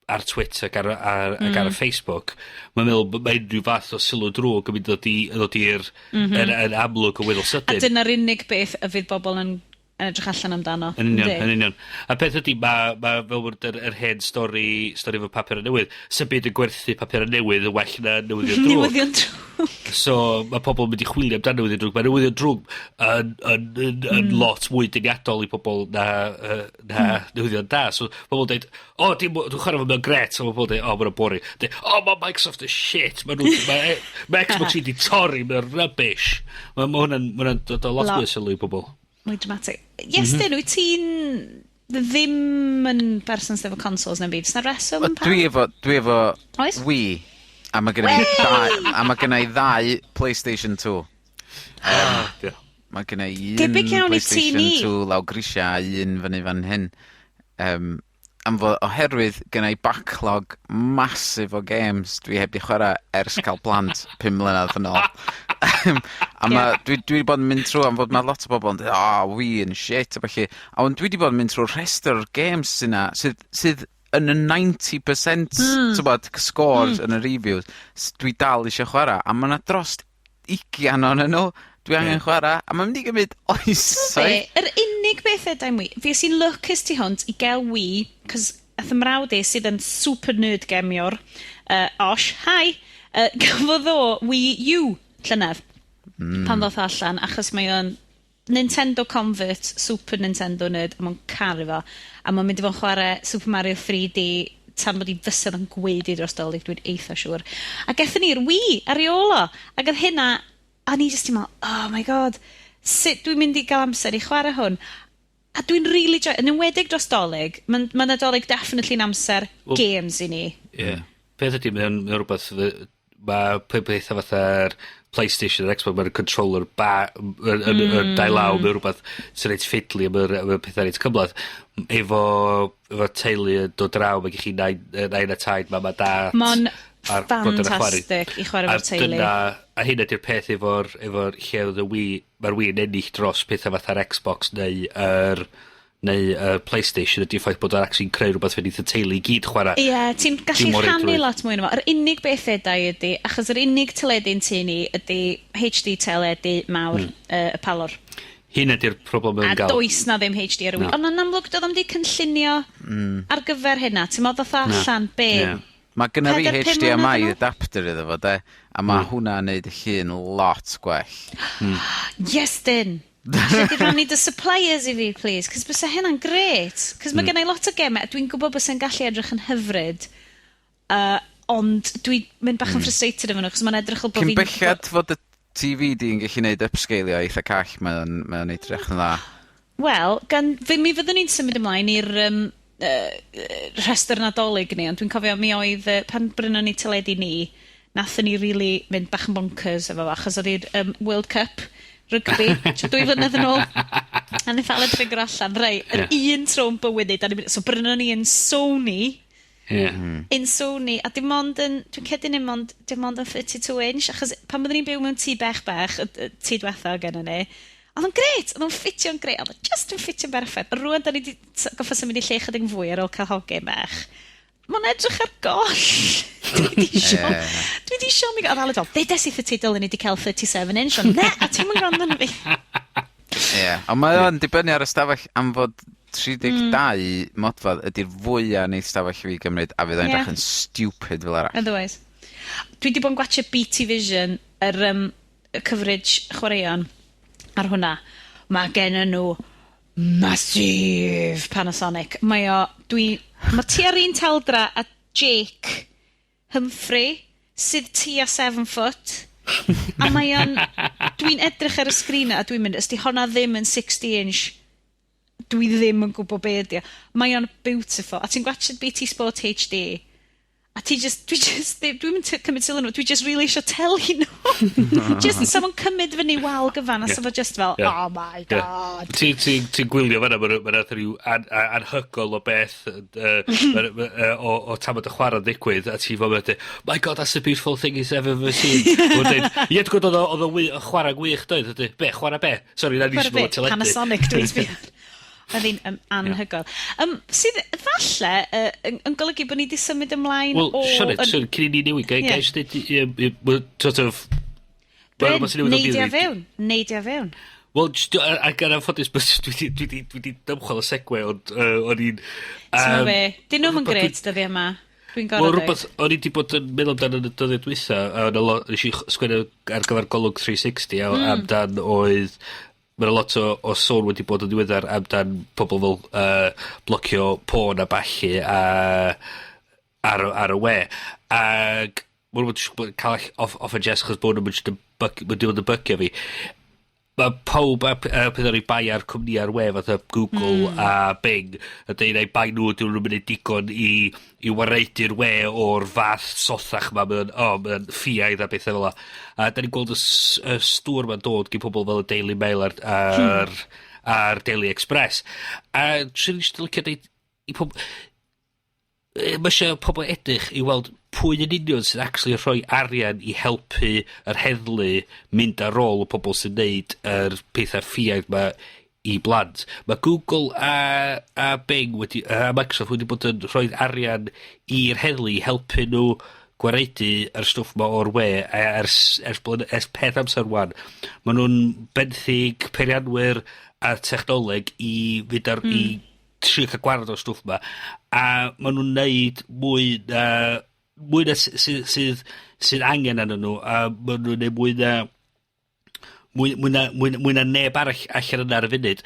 ar Twitter ac ar y Facebook. Mae'n meddwl bod mae unrhyw fath o sylw drwg yn mynd ddod i'r yn amlwg yn weddol A sydyn. dyna'r unig beth y fydd bobl yn edrych allan amdano. Yn union, Yndi? yn union. A peth ydy, ma fel bod yr hen stori efo papur newydd, sy'n byd yn gwerthu papur newydd yn well na newyddion drwg. Newyddion drwg. So mae pobl yn mynd i chwilio amdan newyddion drwg. Mae newyddion drwg yn lot mwy deniadol i pobl na newyddion da. So pobl yn dweud, "O, oh, dim, dwi'n chwarae fo mewn gret." So mae pobl yn dweud, "O, oh, mae'n boring." Dweud, "O, oh, mae Microsoft y shit. Mae nhw, ma Xbox i di torri, mae'n rubbish." Mae hwnna'n ma hwnna dod o lot Lot. mwy o sylw i pobl. Mwy dramatic. Yes, mm -hmm. Wyt ti'n ddim yn berson sydd efo consoles na'n byd? Oes 'na reswm Wel, pam? dwi efo Oes? Wii, a mae genna i ddau PlayStation 2. Ie. Mae genna i un Debyg iawn i tŷ PlayStation ni. 2 lawr grisia a un fyny fan hyn. Am fod oherwydd genna i backlog massive o games dwi heb di chwarae ers cael plant 5 mlynedd yn ôl. A ma, dwi wedi bod yn mynd trwy am fod mae lot o bobl yn dweud, "Oh, Wii yn shit" a felly. A ond dwi wedi bod yn mynd trwy'r rhestr o'r games sy'n na, sydd yn y 90% t'bod, scores yn y reviews, dwi dal eisiau chwarae, a ma' 'na dros 20 ohonyn nhw dwi angen chwarae, a mae'n mynd i gymryd oesoedd. Be, yr unig beth yda'n Wii, fi sy'n lwcus tu hwnt i gael Wii, cos ath y mrawd i sydd yn super nerd gemiwr, Osh, hi, gafodd o Wii U llynedd, pan ddoth o allan, achos mae o'n Nintendo convert, Super Nintendo nerd, a mae'n caru fo. A mae'n mynd i fod yn chwarae Super Mario 3D tan bod i fysedd yn gweidi dros Dolig, dwi'n eitha siŵr. A gethon ni'r Wii ar ei ôl o. Ac oedd hynna, a ni jyst yn meddwl, "Oh my God, sut dwi'n mynd i gael amser i chwarae hwn?" A dwi'n really joio, yn enwedig dros Dolig, mae'n ma Nadolig definitely'n amser Wel- games i ni. Ie. Yeah. Peth ydy, mae rhywbeth, mae pethau fatha'r PlayStation a'r Xbox, mae'r controller ba, yn dau law, mae'n rhywbeth sy'n reit fiddly, mae'n pethau reit cymhleth. Efo teulu yn dod draw, mae gen chi nain a taid, mam a dad. Ma'n a'r brodyr a chwarydd. ffantastig i chwarae A efo'r teulu. dyna, a hyn ydy'r peth efo'r lle oedd y Wii, mae'r Wii yn ennill dros pethau fatha'r Xbox neu PlayStation ydy'r ffaith bod o'n actually'n creu rhywbeth fe y teulu i gyd chwarae. Ie, yeah, ti'n gallu Dim o rhannu reidrwydd. lot mwy yno fo. Yr unig beth edau ydy, achos yr unig teledu'n tŷ ni ydy HD teledu mawr y palwr. Hyn ydy'r problem A yn gael. does na ddim HD ar y Wii. Na. Ond yn amlwg doedd o'm di cynllunio ar gyfer hynna. Ti'n meddwl ddoth o allan be? Ie. Mae gynna fi 4, 5 HDMI mlynedd yn ôl? adapter iddo fo, de, a mae hwnna'n neud y llun lot gwell. Yes, dyn. Lle di rannu dy suppliers i fi, please? Cos bysa hynna'n gret. Cos mae gennai lot o gemau, dwi'n gwybod bysa'n gallu edrych yn hyfryd, ond dwi'n mynd bach yn frustrated efo nhw, chos mae'n edrych fel bod Cyn fi'n belled fod y TV di'n gallu neud upscalio eitha call, mae o'n edrych yn dda. Wel, gan, mi fyddwn ni'n symud ymlaen i'r rhestr Nadolig ni, ond dwi'n cofio mi oedd, pan brynon ni teledu ni, nathon ni really mynd bach yn bonkers efo fo, achos oedd hi'r World Cup rygbi, tua 2 flynedd yn ôl. A wnaeth Aled figure allan, rei, yr un tro'n bywyd ni, da ni'n mynd, so brynon ni yn Sony, in Sony, a dim ond yn, dwi'n credu dim ond yn 32 inch, achos pan byddwn ni'n byw mewn tŷ bech bech, y tŷ diwetha gennym ni, oedd o'n gret, oedd o'n ffitio'n gret, oedd o'n just yn ffitio'n berffaith. A rwan, da ni wedi goffa symud i lle chydig yn fwy ar ôl cael hogyn bach. Mae'n edrych ar goll. Dwi di isio, Ie. dwi Dwi 'di siomi. O'dd Aled fel, ddedes i wrtho ti dylen ni 'di ca'l 37 inch, ond na, a ti'm yn gwrando arno fi. Ie, ond mae o'n dibynnu ar y stafell am fod 32 modfedd ydi'r fwya neith stafell fi gymryd a fydd o'n edrych yn stupid fel arall. Otherwise. Dwi 'di bod yn gwatsio BT Vision, yr yym, y coverage chwaraeon ar hwnna. Ma' gennyn nhw massive Panasonic. Mae o, dwi, ma' tua'r un taldra a Jake Humphrey, sydd tua 7 foot. A mae o'n, dwi'n edrych ar y sgrin a dwi'n mynd, os 'di honna ddim yn 60 inch, dwi ddim yn gwybod be' ydi o. Mae o'n beautiful. A ti'n gwatsiad BT Sport HD, a ti just, dwi just, ddim, dwi'm yn cymryd sylw nhw, dwi just really isio teli nhw. Just, sa fo'n cymryd fyny wal gyfan, a sa fo just fel, oh my God. Ti gwylio fan'na, ma' 'na rhyw anhygol o beth o tamad y chwarae'n ddigwydd, a ti fel mynd, "My God, that's the beautiful thing he's ever seen." Mae'n deud, ie, dwi'n gwybod oedd o chwarae gwych, doedd? Ydy, be, chwarae be? Sorry, na ni Chwarae eisiau be? bod teledu. Panasonic, dwi'n sbio. Oedd hi'n anhygoel. Sydd falle yn golygu bod ni wedi symud ymlaen Wel, o Sioned, sorry, cyn i ni newid, gai jyst deud, well, sort of... Bryn, Wel, ma' sy'n newid o neidio dydd i- fewn, neidio fewn. Wel, jyst, ac yn anffodus, dwi 'di dymchwel y segue, ond o'n i'n... Ti'n gwbod be? Dyn nhw'm yn grêt dyddia yma. Dwi'n Wel, gorfod dweud. rhywbeth o'n i 'di bod yn meddwl amdano yn y dyddiau dwytha, a o'n nes i sgwennu ar gyfer Golwg 360 a, amdan oedd, mae 'na lot o sôn wedi bod yn ddiweddar amdan pobl fel blocio porn a ballu a ar y we. Ag ma' nhw'n jyst bod cael off y chest chos bod nhw'n jyst yn byg, ma' nhw'n bygio fi. Mae pawb a peth o'r bai ar cwmni ar we fatha Google a Bing a deud ei bai nhw dyn nhw'n mynd i digon i waredu'r we o'r fath sothach ma, mae'n oh, mae ffiaidd a bethau fel 'a. A da ni'n gweld y stŵr ma'n dod gen pobl fel y Daily Mail a'r Daily Express. A swn i'n jyst licio deud i pob, mae eisiau pobl edrych i weld pwy yn union sydd actually rhoi arian i helpu yr heddlu mynd ar ôl y pobl sy'n neud yr pethau ffiaidd ma i blant. Mae Google a Bing wedi, a Microsoft wedi bod yn rhoi arian i'r heddlu i helpu nhw gwaredu yr stwff ma o'r we a ers peth amser wan. Maen nhw'n benthyg peirianwyr a technoleg i fynd ar, i trio cael gwared o'r stwff ma. A maen nhw'n neud mwy na sydd angen arnyn nhw, a maen nhw'n neud mwy na neb arall allan yna ar y funud.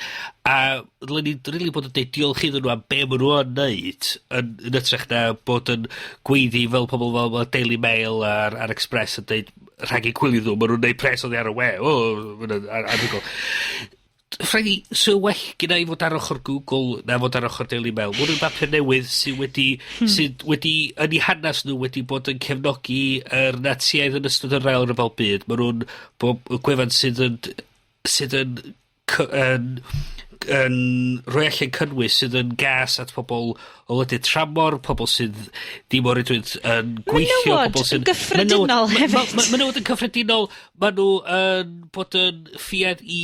A ddylen ni rili bod yn deud diolch iddyn nhw am be maen nhw yn neud yn hytrach na bod yn gweiddi fel pobl fel Daily Mail a'r Express yn deud rhag eu gwylio nhw, maen nhw'n neud pres oddi ar y we. O, ma' hwnna'n anhygoel. Rhaid i, so well gyda i fod ar ochr Google na fod ar ochr Daily Mail. Mae nhw'n bapur newydd sydd wedi, yn eu hanes nhw wedi bod yn cefnogi yr Natsiaidd yn ystod yr Ail Ryfel Byd. Mae nhw'n gwefan sydd yn rhoi allan cynnwys sydd yn gas at pobl o wledydd tramor, pobl sydd ddim o reidrwydd yn gweithio, Menywod pobl sydd yn gyffredinol hefyd. Menywod yn cyffredinol, maen nhw yn bod yn ffiaidd i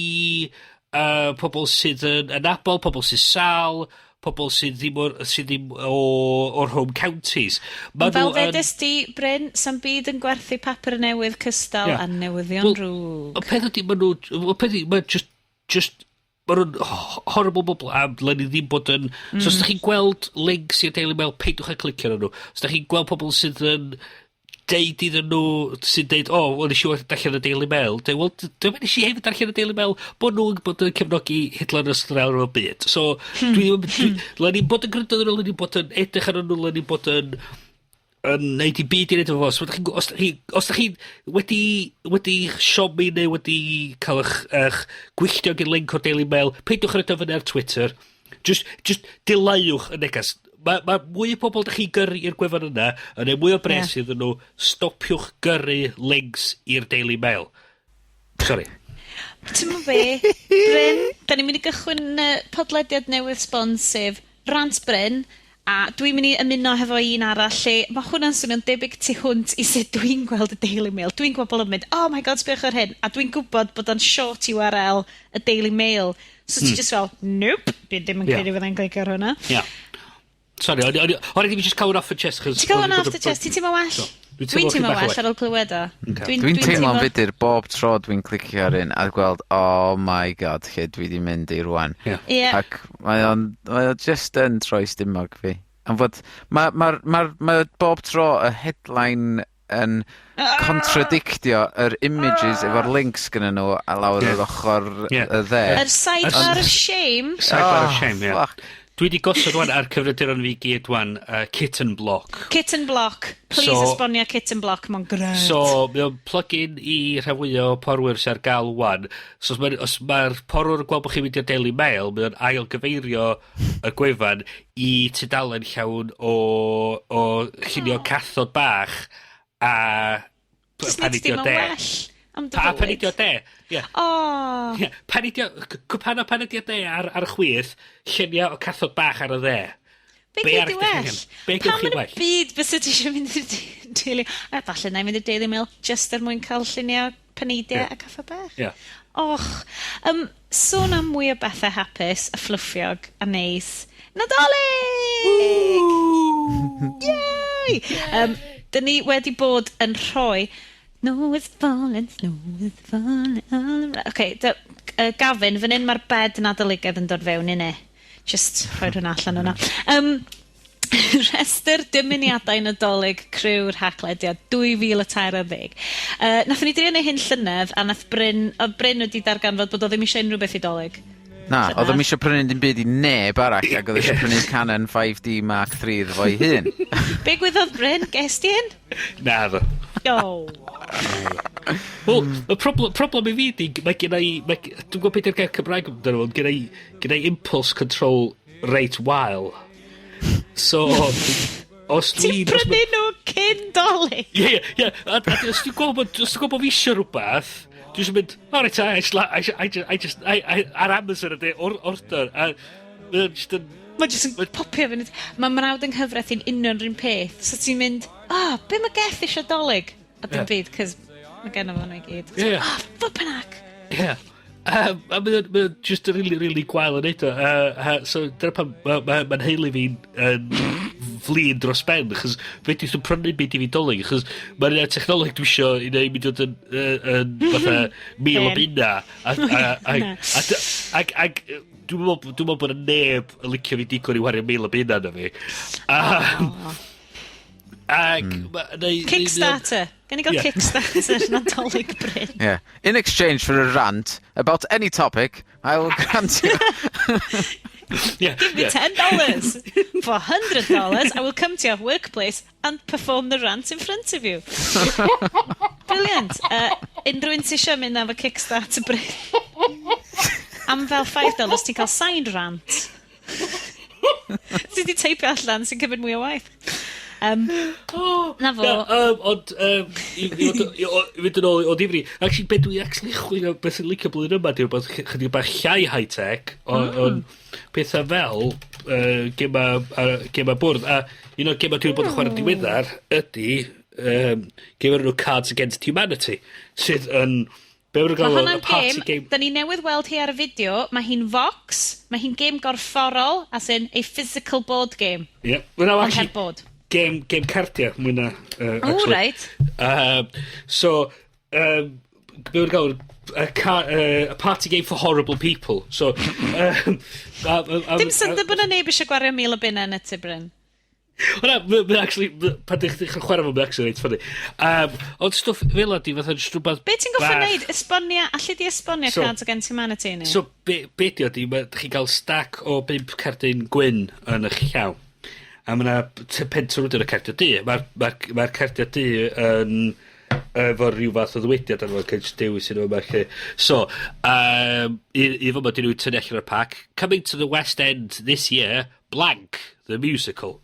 pobl sydd yn anabl, pobl sydd sal, pobl sydd ddim o'r home counties. Ma' Fel nhw yn ddedes di, Bryn, sa'm byd yn gwerthu papur newydd cystal a newyddion Wel, drwg. Y peth ydy, maen nhw... Y peth ydy, mae just ma' nhw'n horrible bobl a ddylen ni ddim bod yn... So os ydych chi'n gweld links i'r Daily Mail, peidwch â clicio arnyn nhw. Os ydych chi'n gweld pobl sydd yn deud iddyn nhw, sy'n deud, "O, oh, wel, nes i darllen y Daily Mail." Deud, wel, dwi'n nes i hefyd darllen y Daily Mail, bod nhw'n bod yn cefnogi Hitler yn ystod yr Ail Ryfel Byd. So, dwi ddim, dwi, ddylen ni bod yn gwrando arnyn nhw, ddylen ni bod yn edrych arnyn nhw, ddylen ni bod yn neud i byd i neud efo fo. So, os dach chi wedi siomi neu wedi cael eich gwylltio gen link o'r Daily Mail, peidiwch â roid o fyny ar Twitter. Just dileuwch y negas. Mae ma mwy o bobl dych chi'n gyrru i'r gwefan yna, yn neud mwy o bres iddyn nhw, stopiwch gyrru links i'r Daily Mail. Sorry. Ti'n gwbo be, Bryn, da ni'n mynd i gychwyn podlediad newydd sbon, sef Rant Bryn, a dwi'n mynd i ymuno hefo un arall lle mae hwnna'n swnio'n debyg tu hwnt i sut dwi'n gweld y Daily Mail. Dwi'n gwybod bod yn mynd, "Oh my God, sbiwch ar hyn," a dwi'n gwybod bod o'n short URL y Daily Mail. So ti just fel, "Nope, dwi ddim yn credu fyddai'n clicio ar hwnna." Yeah. Sorry, o'n i ddim just cael off the chest. Ti'n cael hwnna off the chest, ti'n teimlo well? Do. Dwi'n Dwi'n teimlo teimlo chydig bach well ar ôl clywed o. Ocê. Dwi'n teimlo'n fudur bob tro dwi'n clicio ar un a gweld, oh my God, lle dwi 'di mynd i rŵan. Ie. Ie. Ac mae o'n, mae o just yn troi stumog fi. Am fod, ma' ma'r ma'r ma' bob tro y headline yn contradictio yr images efo'r links gynnyn nhw a lawr Ie. yr ochr Ie. y dde. Yr sidebar of shame. Sidebar of Oh, shame, ie. fuck. Dwi 'di gosod wan ar cyfrifiaduron fi gyd wan, Kitten Block. Kitten Block. Please esbonio Kitten Block, mae'n grêt. So, mae o'n plug-in i rhan fwyaf o porwyr sy'n ar gael wan. So, os mae'r porwr yn gweld bod chi'n mynd i'r Daily Mail, mae o'n ail gyfeirio y gwefan i tudalen llawn o llunio cathod bach a Jyst neud paneidio dim yn de. well am dy A fywyd. paneidio de. Ie. O. Ie, paneidio, cwpan o paneidio de ar y chwith, lluniau o cathod bach ar y dde. Be Be gei arall di dych chi well? angen? Be gewch Pam chi yn y well? byd fysa ti eisiau mynd i'r Daily... A falle na i mynd i'r Daily Mail just er mwyn cael lluniau paneidiau a cathod bach. Ie. Och, sôn am mwy o bethau hapus a fflwffiog a neis. Nadolig! Yay! Dyn ni wedi bod yn rhoi. Snow is falling, snow is falling all around. Okay, Gavin, fan hyn mae'r bed Nadoligaidd yn dod fewn i ni. Just rhoi hwnna allan yna. Rhestr dymuniadau Nadolig criw'r Haclediad 2013. Nathon ni drio neud hyn llynedd, a nath Bryn, oedd Bryn wedi darganfod bod o ddim eisiau unrhyw beth i Dolig. Na, oedd o'm eisiau prynu dim byd i neb arall, ac oedd eisiau prynu Canon 5D Mark III iddo fo'i hun. Be gwyddodd Bryn? Ges ti un? Na, ddo. Oh. Wel, y problem i fi di, mae gen i, dwi'n gwybod beth yw'r gair Cymraeg amdano fo, ond gen i impulse control reit wael. So, os Ti'n dwi'n prynu nhw cyn Dolig? Ie. A os dwi'n gweld bod fi eisiau rhywbeth, dwi'n eisiau mynd, "Oh, right, I just, I just, I just, I just, I, I, ar Amazon ydy, order," a mae'n just yn, Mae jyst yn popio fyny. Mae mrawd yng nghyfraith i'n union rhywun peth. So ti'n mynd, "Oh, be mae Geth eisiau Dolig?" A dim byd, cos mae gen fo nhw i gyd. Ie, ie. Oh, flippin' heck. Ie. A mae o'n just yn really, really gwael yn neud o. So, dyna pam mae'n ma nheulu fi'n yn flin dros ben, achos fedrith nhw prynu byd i fi Dolig, achos mae'n un technoleg dwi isio i neud mynd i fod yn fatha 1,000 o Hen. bunna. A, Na. a, dwi'n meddwl bod y neb yn licio fi digon i wario 1,000 o bunna na fi. Ac Kickstarter. Gen i gael Ie. Kickstarter Nadolig Bryn. Yeah. In exchange for a rant about any topic, I will grant you. Give me $10. For $100, I will come to your workplace and perform the rant in front of you. Brilliant. Unrhyw un sy eisiau mynd am y Kickstarter Bryn. Am fel $5, ti'n cael signed rant. Ti di teipio allan sy'n cymryd mwy o waith. Oh, Na fo. Na, ond, i fynd yn ôl o difri, actually, be dwi actually chwilio, beth sy'n licio blwyddyn yma, di rhywbeth chydig bach llai high-tech, on pethau fel gema bwrdd. A un o'r gema dwi'n bod yn chwarae diweddar ydy gem o'r enw Cards Against Humanity, sydd yn, be maen nhw'n Mae galw hwnna'n y party gêm, game. da ni newydd weld hi ar y fideo, mae hi'n Vox, mae hi'n gêm gorfforol, as in a physical board game. Yeah. Well, no, Ond actually, heb bod. game cardia, mwy na. Oh, Actually. right. So, be maen nhw'n galw a party game for horrible people. So, Dim syndod bod na neb eisiau gwario 1,000 o bunnau yn y tŷ, Bryn. Hwna, ma' actually, pan ddech chi'n chwarae fo, mae'n actually reit funny. Ond stwff fel ydi, fatha jyst rhywbeth Be ti'n goffa bach. neud? Esbonia, allu di esbonio Cards Against Humanity i ni? So, be di o di, chi'n cael stack o bump cardyn gwyn yn eich llaw. A mae yna pentwr wedyn o cardiau du. Mae'r ma cardiau du yn efo rhyw fath o ddywediad arno fo, cael dewis yn yma lle. So, i fo ma dyn nhw tynnu allan o'r pack. "Coming to the West End this year, blank, the musical."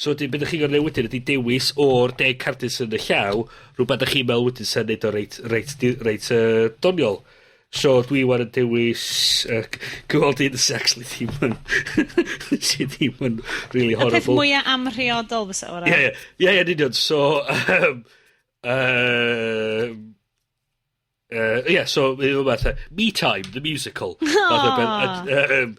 So wedyn, beth ydych chi'n gorfod wedyn ydy dewis o'r 10 cardyn sy'n y llaw, rhywbeth ydych chi'n meddwl wedyn sy'n neud o reit doniol. So dwi wan yn dewis gweld un sy'n actually ddim yn sydd ddim yn really Y peth horrible. mwyaf amhriodol fysa o'r Ie, yn union. So, yeah, so, fatha, "Me Time, the musical." Fatha beth,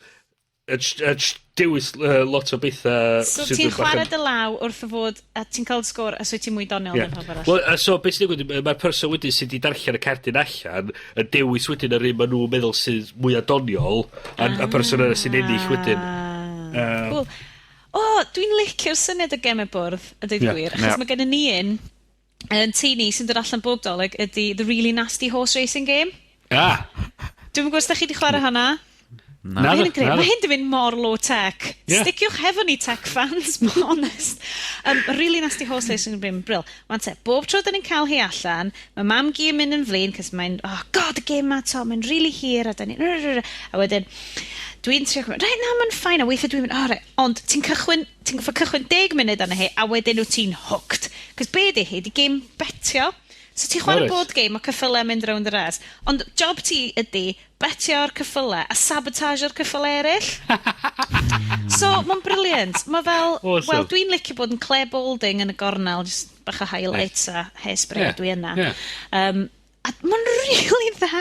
A jyst dewis lot o bethau. So ti'n chwarae dy law wrth y fod, a ti'n cael sgôr, a so ti'n mwy doniol na pawb arall. Wel, a so beth sy'n digwydd, mae'r person wedyn sydd wedi darllen y cerdyn allan, yn dewis wedyn yr un maen nhw'n meddwl sydd mwy doniol, a person yna sy'n ennill wedyn. Cool. O, dwi'n licio'r syniad o gemau bwrdd, a dweud gwir, achos mae gennym ni un yn tŷ ni sy'n dod allan bob Dolig ydy The Really Nasty Horse Racing Game. Ah! Dwi'm yn gwybod os da chi 'di chwarae hwnna. Na. Mae hyn yn grêt. Naddo. Mae hyn 'di mynd mor low tech. Sticiwch hefo ni, tech fans, bod yn honest. Really Nasty Horse Racing Game, brill. Wan te, bob tro 'dyn ni'n cael hi allan, mae mam gi yn mynd yn flin, cos mae'n, "Oh God, y game ma 'to, mae'n really hir," a dyn ni, a wedyn, dwi'n trio cymryd, "Right, na, mae'n fine," a weithiau dwi'n mynd, "Oh, right," ond ti'n cychwyn, ti'n gorfod cychwyn 10 munud arno hi, a wedyn wyt ti'n hooked. Cos be di hi, di game betio. So ti'n chwarae O, reit. board game o ceffylau mynd rownd y ras. Ond job ti ydy betio'r ceffylau a sabotageo'r ceffylau eraill. So, mae'n brilliant. Mae fel, Awesome. wel, dwi'n licio bod yn Clare Balding yn y gornel, just bach o highlights a hairspray, dwi yna. A mae'n really dda.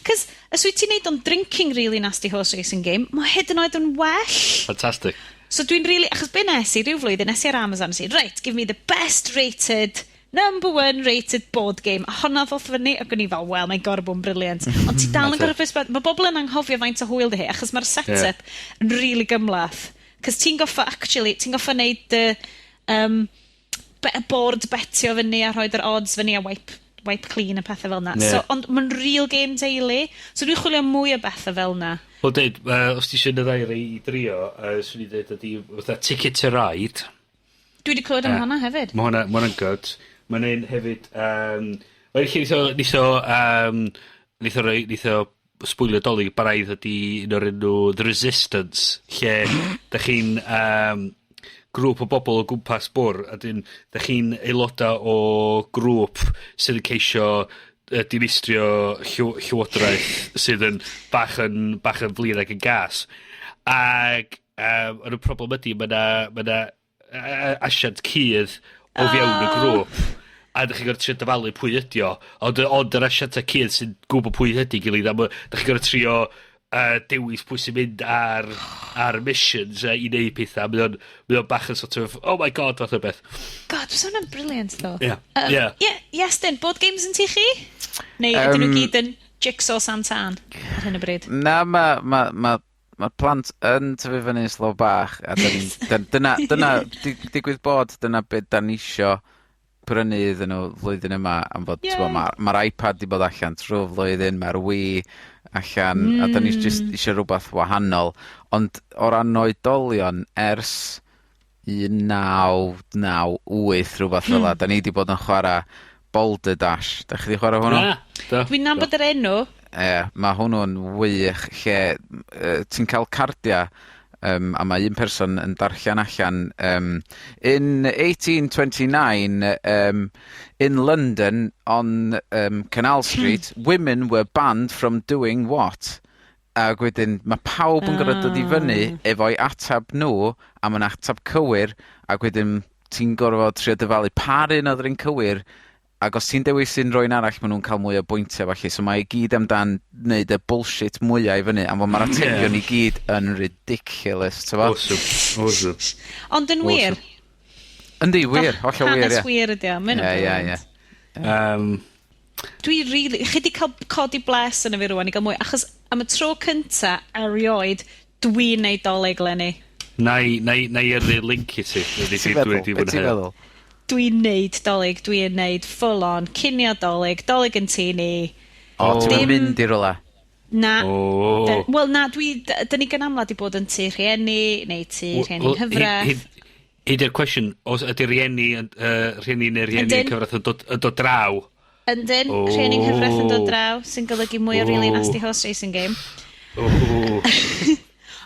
Cos, os wyt ti'n neud o'n drinking Really Nasty Horse Racing Game, mae hyd yn oed yn well. Fantastic. So dwi'n really, achos be nes i, rhyw flwyddyn, nes i ar Amazon, nes i, "Right, give me the best rated, number one rated board game." A honna ddoth fyny, ac o'n i fel, "Wel, mae'n gorfod bod yn brilliant." Ond ti dal yn gorfod beth, mae bobl yn anghofio faint o hwyl di hi, achos mae'r set-up yn really gymhleth. Cos ti'n goffa, actually, ti'n goffa neud dy board betio fyny a rhoid yr odds fyny a wipe clean a pethau fel 'na. Ie. So, ond mae'n real game teulu. So dwi'n chwilio mwy o bethau fel 'na. Wel, dweud, os ti eisiau y ddau rei i drio, swn i dweud ydi, fatha Ticket to Ride. Dwi wedi clywed am hwnna hefyd. Mae hwnna'n good. Mae'n un hefyd, mae'n lle neith o sbwylio Dolig braidd ydi un o'r enw The Resistance, lle da chi'n grŵp o bobl o gwmpas bwr, a dyn, da chi'n aelodau o grŵp sydd yn ceisio dinistrio llywodraeth sydd yn bach yn flin ac yn gas. Ac ond y problem ydy, mae 'na ma 'na asiant cudd o fewn y grŵp. A ydych chi'n gorfod trio dyfalu pwy ydi o. Ond yr asiant cudd sy'n gwybod pwy ydi gilydd. A ydych chi'n gorfod trio dewis pwy sy'n mynd ar missions i neud pethau. Mae o'n bach yn sort of, "Oh my God," fath o beth. God, was hwnna'n brilliant, though. Ie. Yeah, yes, dyn, board games yn tŷ chi? Neu ydyn nhw gyd yn jigsaw Santan ar hyn o bryd? Na, mae ma, ma, ma plant yn tyfu fyny slow bach, a dyna, digwydd bod, dyna beth da ni isio prynu iddyn nhw flwyddyn yma, am fod, Yay. t'mo', ma iPad 'di bod allan trwy flwyddyn, mae'r Wii allan, a da ni jyst isio rhywbeth wahanol. Ond o ran oedolion, ers 1998, rhywbeth fel 'a, da ni 'di bod yn chwarae Boulder Dash. Da chi 'di chwarae hwnnw? Na, do. Dwi'n nabod yr enw. Ie, mae hwnnw'n wych lle ti'n cael cardia a mae un person yn darllen allan "In 1829 in London on Canal Street, women were banned from doing what?" Ac wedyn mae pawb yn gorfod dod i fyny efo'i atab nhw, a ma'n atab cywir, ac wedyn ti'n gorfod trio dyfalu pa un oedd yr un cywir, ac os ti'n dewis un rywun arall, ma' nhw'n cael mwy o bwyntiau felly. So mae i gyd amdan neud y bullshit mwya i fyny, a ma'r atebion i gyd yn ridiculous, t'mo'? Awesome. Awesome. Ond yn wir. Yndi, wir, hollol wir, Hanes ie. wir ydi o. Mae'n Ie, ie, brilliant. ie. Dwi really, chi 'di cael codi bles yn y fi rwan i gael mwy, achos am y tro cynta erioed, dwi'n neud Dolig 'leni. Na i yrru link i ti. Ti'n meddwl? Be ti'n meddwl? Dwi'n neud Dolig, dwi'n neud full on, cinio Dolig, Dolig yn tŷ ni. O, ti'n mynd i rwla? Na. O. Wel na, dyn ni gan amla 'di bod yn tŷ rhieni, neu tŷ rhieni nghyfraith. Hyd i'r cwestiwn, os ydy rhieni, rhieni neu rhieni Ydyn. cyfraith yn dod draw? Yndyn, O. rhieni nghyfraith yn dod draw, sy'n golygu mwy o Really O. Nasty Horse Racing Game. O.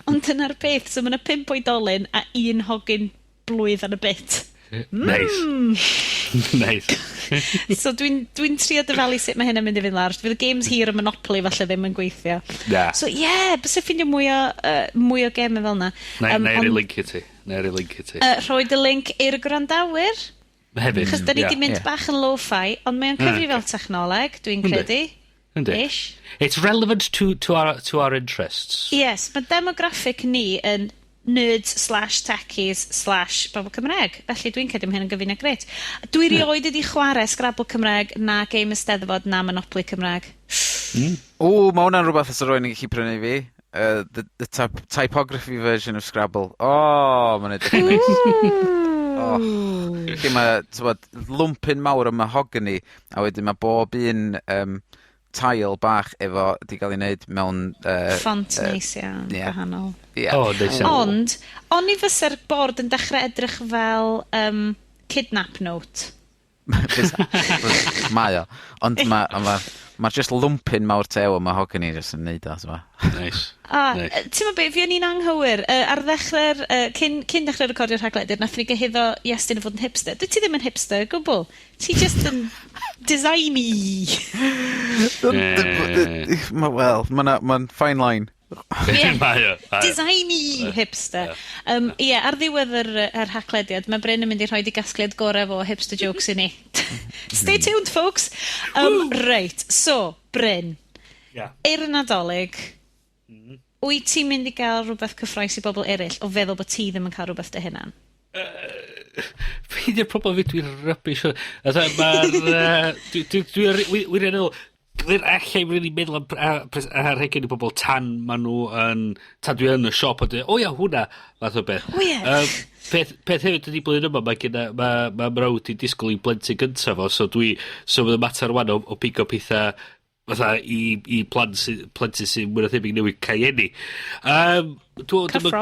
Ond dyna'r peth, so mae yna pump oedolyn a un hogyn blwydd and a bit. Nice. Nice. So dwi'n dwi trio dyfalu sut mae hyn yn mynd i fynd lawr. Fydd y games hir y Monopoly falle ddim yn gweithio. Na. So ie, yeah, bys ffindio mwy o gemau fel 'na. Na i roi link i ti. Na i roi link i ti. Rhoi dy link i'r gwrandawyr. Hefyd. Chos da ni 'di mynd Ie. bach yn lo-fi, ond mae o'n cyfri fel technoleg, dwi'n Yndi. credu. Yndi. Ish. It's relevant to our interests. Yes, mae demographic ni yn nerds/techies/ bobl Cymraeg. Felly dwi'n credu mae hyn yn gyfuniad grêt. Dwi rioed wedi chwarae Scrabble Cymraeg na Game Eisteddfod na Monopoly Cymraeg. O, mae hwnna'n rhywbeth os rwy'n gallu prynu i fi. The typography version of Scrabble. O, oh, mae'n edrych yn neis. Oh. Lle mae, t'mod, lwmpyn mawr o mahogany, a wedyn mae bob un tile bach efo 'di gael ei wneud mewn Font neis iawn, gwahanol. Ie. O, neis iawn. Ond, oni fysa'r bord yn dechrau edrych fel kidnap note? Fysa. Mae o. Ond mae ma, ma just lwmpyn mawr tew o mahogany jyst yn neud o, t'mo'. Nice. A, Nice. ti'n meddwl be, fi o'n i'n anghywir, ar ddechrau'r, cyn dechrau recordio'r rhaglediad, nath ni gyhuddo Iestyn o fod yn hipster. Dwi ti ddim yn hipster, o gwbl. Ti just yn designy. Wel, mae'n ma fine line. Ie. Mae o. Mae o. Designy hipster. Ie, ar ddiwedd yr haglediad, mae Bryn yn mynd i rhoi di gasgliad gorau fo hipster jokes i ni. Stay tuned, folks. Reit, so, Bryn, i'r Nadolig, wyt ti'n mynd i gael rhywbeth cyffrous i bobl eraill o feddwl bod ti ddim yn cael rhywbeth dy hunan? Be di'r problem fi, dwi'n rubbish. Fatha, mae'r... Dwi wirioneddol, dwi'n allai really meddwl am anrhegion i bobl tan ma nhw yn... Tan dwi yn y siop a dweud, "O ia, hwnna," fath o beth. O ie. Peth hefyd ydy blwyddyn yma, mae genna, ma mrawd i disgwyl i blentyn gyntaf fo, so dwi, so fydd y mater rwan o pigo pethau fatha i plant sy, plentyn sy'n mwy na thebyg newydd cael ei eni. Cyffro.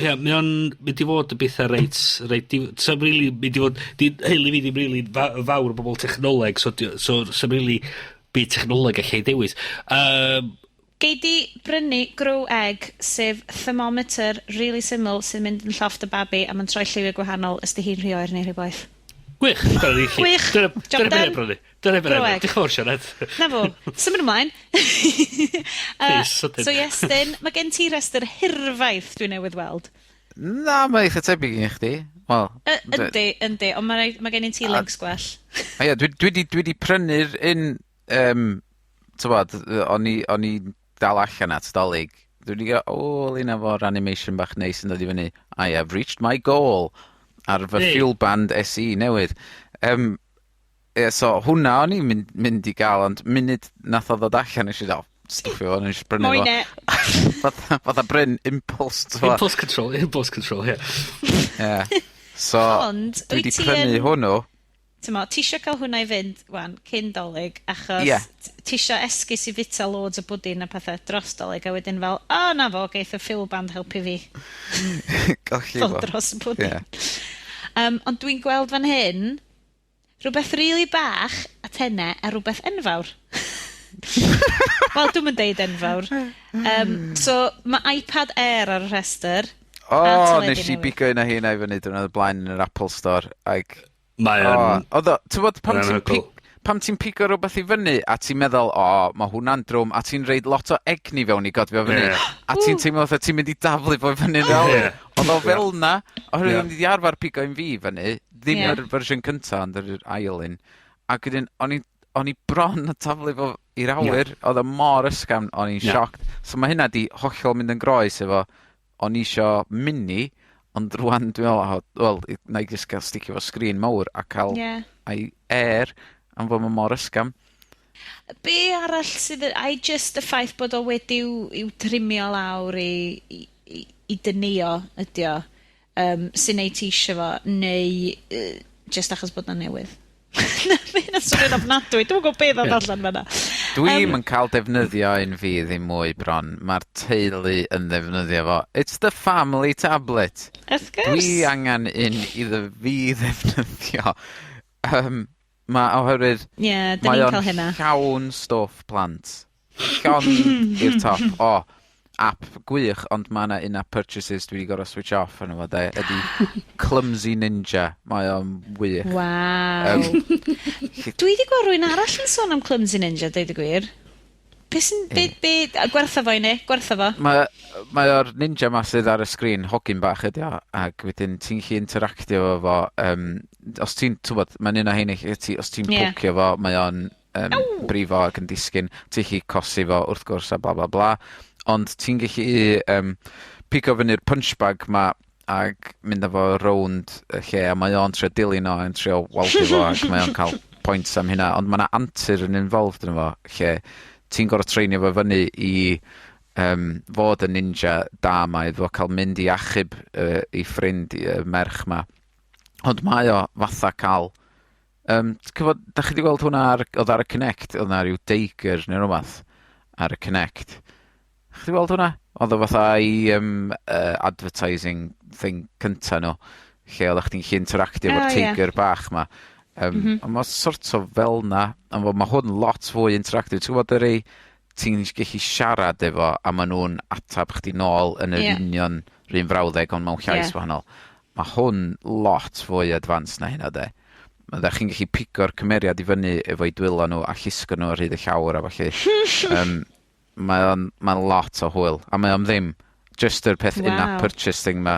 Ie, mae o'n mynd i fod yn bethau reit, so'm really mynd i fod, di heulu fi ddim really fawr o bobl technoleg, so so'm really byd technoleg allai dewis. Gei di brynu Grow Egg, sef thermometer really syml sy'n mynd yn llofft y babi a mae'n troi lliwiau gwahanol os di hi'n rhy oer neu rhy boeth. Gwych, dyna ni chi. Gwych. Dyna Job dyna done. beth brynu. Dyna beth Grow brynu. egg. Diolch yn fawr, Sioned. Na fo, symud ymlaen. Please, sydyn. So Iestyn, mae gen ti restr hirfaith dwi newydd weld. Na, mae eitha tebyg i chdi. Wel, Yndi, ond mae gen i ti links gwell. A ie, dwi di prynu'r un, t'mod, o'n i dal allan at Dolig. Dwi wedi gael, o, un efo'r animation bach neis yn dod i fyny. "I have reached my goal" ar fy Hey. Fuel Band SE newydd. Ie, so hwnna o'n i'n mynd i gael, ond munud nath o ddod allan, nes i ddod, stwffio fo, nes i brynu fo. Moyn e. Fatha Bryn, impulse, t'mo'. Impulse control, impulse control, ie. Ie. So, Ond, dwi wyt wedi ti prynu hwnnw. T'mo, ti isio cael hwnna i fynd, wan, cyn Dolig, achos ti isio esgus i fita loads o bwdin a pethau dros Dolig, a wedyn fel, o, na fo, geith y Fuel Band helpu fi Golli ddod fo. dros y bwdin. Ond dwi'n gweld fan hyn, rhywbeth rili bach a tenne a rhywbeth enfawr. Wel, dwi'n mynd deud enfawr. So, mae iPad Air ar y rhestr. O, A teledu nes i newydd. bigo un o heina i fyny diwrnod y blaen yn yr Apple Store. Ag, Mae o, o'n... oedd o, ti'n bod, pam Mae'n ti'n anhygoel. pam ti'n pigo rhywbeth i fyny a ti'n meddwl, "O, mae hwnna'n drwm," a ti'n reid lot o egni fewn i godi fo fyny, a ti'n teimlo fatha ti'n mynd i daflu fo i fyny'n awyr. Oedd o fel na, oherwydd o'n i 'di arfer pigo un fi fyny, ddim yr fersiwn cynta, ond yr ail un. Ac wedyn, o'n i bron a taflu fo i'r awyr, oedd o mor ysgafn, o'n i'n shocked. So mae hynna 'di hollol mynd yn groes efo, o'n i isio mini, ond rwan dwi'n meddwl, o, wel, na i jyst gael sticio fo sgrin mawr a cael i Air, am fod ma mor ysgafn. Be arall sydd... Ai just y ffaith bod o wedi i'w trimio lawr i dynio ydi o, sy'n neud ti isio fo, neu just achos bod o'n newydd? Na, mae hynna'n swnio'n ofnadwy. Dwi'm yn gwybod beth oedd allan fan'na. Dwi'm yn cael defnyddio un fi ddim mwy bron. Mae'r teulu yn ddefnyddio fo. It's the family tablet. Wrth gwrs. Dwi angen un iddo fi ddefnyddio. Ma' oherwydd Ie, dyn mae ni'n o'n cael hynna. llawn stwff plant. Llawn i'r top. O, app gwych, ond ma' 'na in-app purchases dwi 'di gor'o' switch off arno fo 'de, ydi Clumsy Ninja. Mae o'n wych. Waw. Dwi wedi gweld rhywun arall yn sôn am Clumsy Ninja, deud y gwir. Be sy'n... Be, a gwertha fo i ni, gwertha fo. Mae o'r ninja 'ma sydd ar y sgrin, hogyn bach ydi o, ac wedyn ti'n gallu interactio efo fo, os ti'n, t'wbod, mae'n un o heini lle ti, os ti'n pocio fo, mae o'n brifo ac yn disgyn. Ti'n gallu cosi fo wrth gwrs a bla bla bla, ond ti'n gallu pigo fyny'r punch bag 'ma ag mynd â fo rownd y lle, a mae o'n trio dilyn o yn trio waldio fo ac mae o'n ca'l points am hynna, ond ma' 'na antur yn involved yno fo lle ti'n gor'o' treinio fo fyny i fod y ninja da 'ma iddo fo ca'l mynd i achub 'i ffrind i, y merch 'ma. Ond mae o fatha ca'l ti'n gwbod, dach chi 'di gweld hwnna ar, odd ar y Kinect, odd 'na ryw deigyr ne' rwbath ar y Kinect. Chi 'di weld hwnna? Odd o fatha i advertising thing cynta nw, lle oddach chdi'n gallu interactio efo'r teigyr bach 'ma. On' ma' sort of fel 'na, on' ma' hwn lot fwy interactive. Ti'n gwbod y rei ti'n gallu siarad efo a ma' nw'n atab chdi nôl yn yr union 'r un frawddeg ond mewn llais wahanol. Ma' hwn lot fwy advanced na hynna 'de. Ma' 'dach chi'n gallu pigo'r cymeriad i fyny efo'u dwylo nw a llusgo nw ar hyd y llawr a ballu. Mae o'n, ma'n lot o hwyl, a mae o'n ddim. Just yr peth in-app purchase thing 'ma,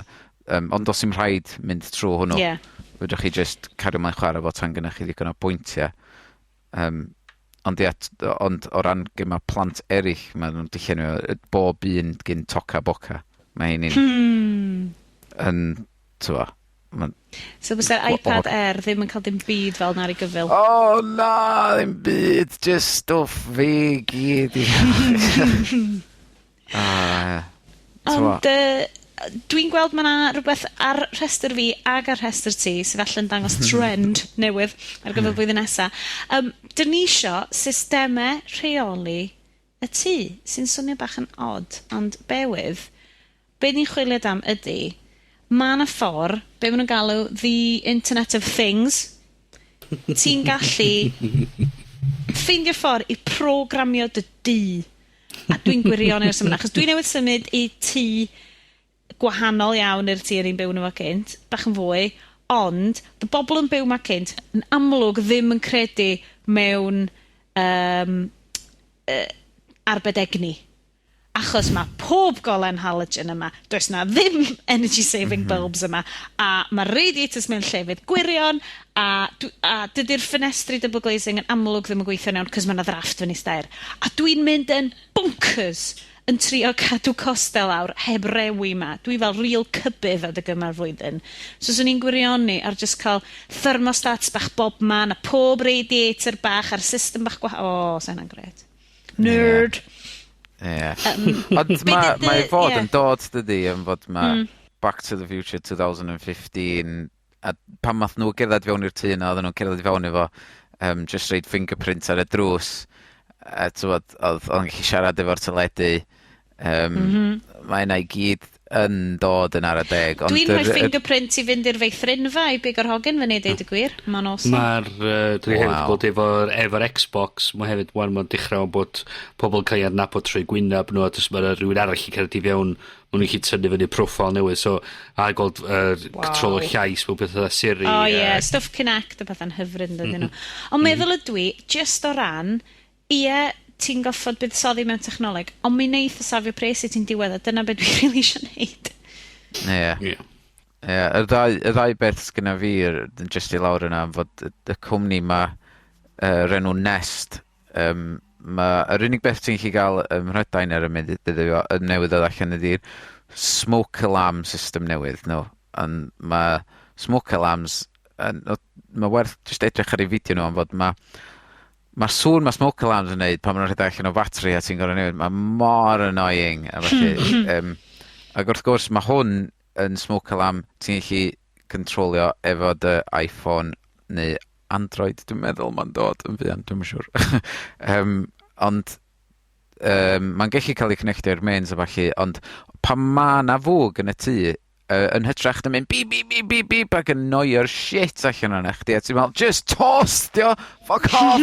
ond do's dim rhaid mynd trw hwnnw. Fedrwch chi just cario mlaen chwarae fo tan gynnach chi ddigon o bwyntia. Ond ie, ond o ran gema plant erill, ma' nw'n 'di llenwi bob un gin Toca Boca. Mae 'heini'n yn, t'mo', ma'n So bysa'r iPad Air ddim yn cael dim byd fel 'na ar ei gyfyl? O na, ddim byd, just stwff fi gyd i. Ah, t'mo'. Ond dwi'n gweld ma' 'na rhywbeth ar rhestr fi ag ar rhestr ti sydd allan dangos trend newydd ar gyfer blwyddyn nesa. Dyn ni isio systemau rheoli y tŷ, sy'n swnio bach yn odd, ond bear with. Be ni'n chwilio am ydy, ma' 'na ffordd, be ma' nhw'n galw the Internet of Things, ti'n gallu ffeindio ffordd i programio dy dŷ. A dwi'n gwirioni os yma, achos dwi newydd symud i tŷ gwahanol iawn i'r tŷ o'n i'n byw yno fo cynt, bach yn fwy, ond y bobl yn byw 'ma cynt yn amlwg ddim yn credu mewn arbed egni. Achos mae pob golen halogen yma, does na ddim energy saving bulbs yma, a mae radiators mewn llefydd gwirion, a dydy'r ffenestri double glazing yn amlwg ddim yn gweithio'n iawn, cos mae 'na ddrafft fyny stair. A dwi'n mynd yn bonkers yn trio cadw costau lawr heb rewi 'ma. Dwi fel real cybydd adeg yma'r flwyddyn. So swn i'n gwirioni ar just cael thermostats bach bob man, a pob radiator bach, a'r system bach O, sa hynna'n grêt. Nerd. Ie. Ond Be' 'di mae fod yn dod, dydi, yn fod ma' Back to the Future 2015, a pan nath nw gerdded fewn i'r tŷ 'na, odden nw'n cerdded i fewn efo just roid fingerprint ar y drws, a t'mod, odd o'n gallu siarad efo'r teledu. Mae yna i gyd yn dod yn ara deg, ond Dwi'n rhoi fingerprint i fynd i'r feithrinfa i bigo'r hogyn fyny, deud y gwir. Ma'n awesome. Ma'r, dwi hefyd gweld efo'r Xbox, mae hefyd wan ma'n dechrau bod pobl yn cael ei adnabod trwy gwynab nhw, a jyst ma' 'na rhywun arall yn cerdded i fewn, ma' nhw'n gallu tynnu fyny profile newydd, so, a gweld control llais mewn pethau Siri. O ie, stwff Kinect a pethau'n hyfryd yn dydyn nhw. Ond meddwl ydw i, just o ran, ie, ti'n goffod buddsoddi mewn technoleg, ond mi neith o safio pres i ti'n diwedd, a dyna beth dwi'n rili eisiau neud. Ie. Ie, y ddau beth sgynna fi jyst i lawr yna, am fod y cwmni ma, yr enw Nest, ma' yr unig beth ti'n gallu gael ym Mhrydain ar y munud ydi o, y newydd ddod allan ydi'r smoke alarm system newydd nhw. Ond ma' smoke alarms yn, o, ma' werth jyst edrych ar eu fideo nhw am fod ma'r sŵn ma' smoke alarms yn neud pan ma' nw'n rhedeg allan o batri a ti'n gor'o' newid, ma' mor annoying a felly ag wrth gwrs ma' hwn yn smoke alarm ti'n gallu controlio efo dy iPhone neu Android, dwi'n meddwl ma'n dod yn fuan, dwi'm yn siŵr. Ond ma'n gallu cael ei connectio i'r mains a ballu, ond pan ma' 'na fwg yn y tŷ, yn hytrach na mynd bip, bip, bip, bip, bip ac yn annoio'r shit allan o'na chdi, a ti'n meddwl, just toast, dio, fuck off!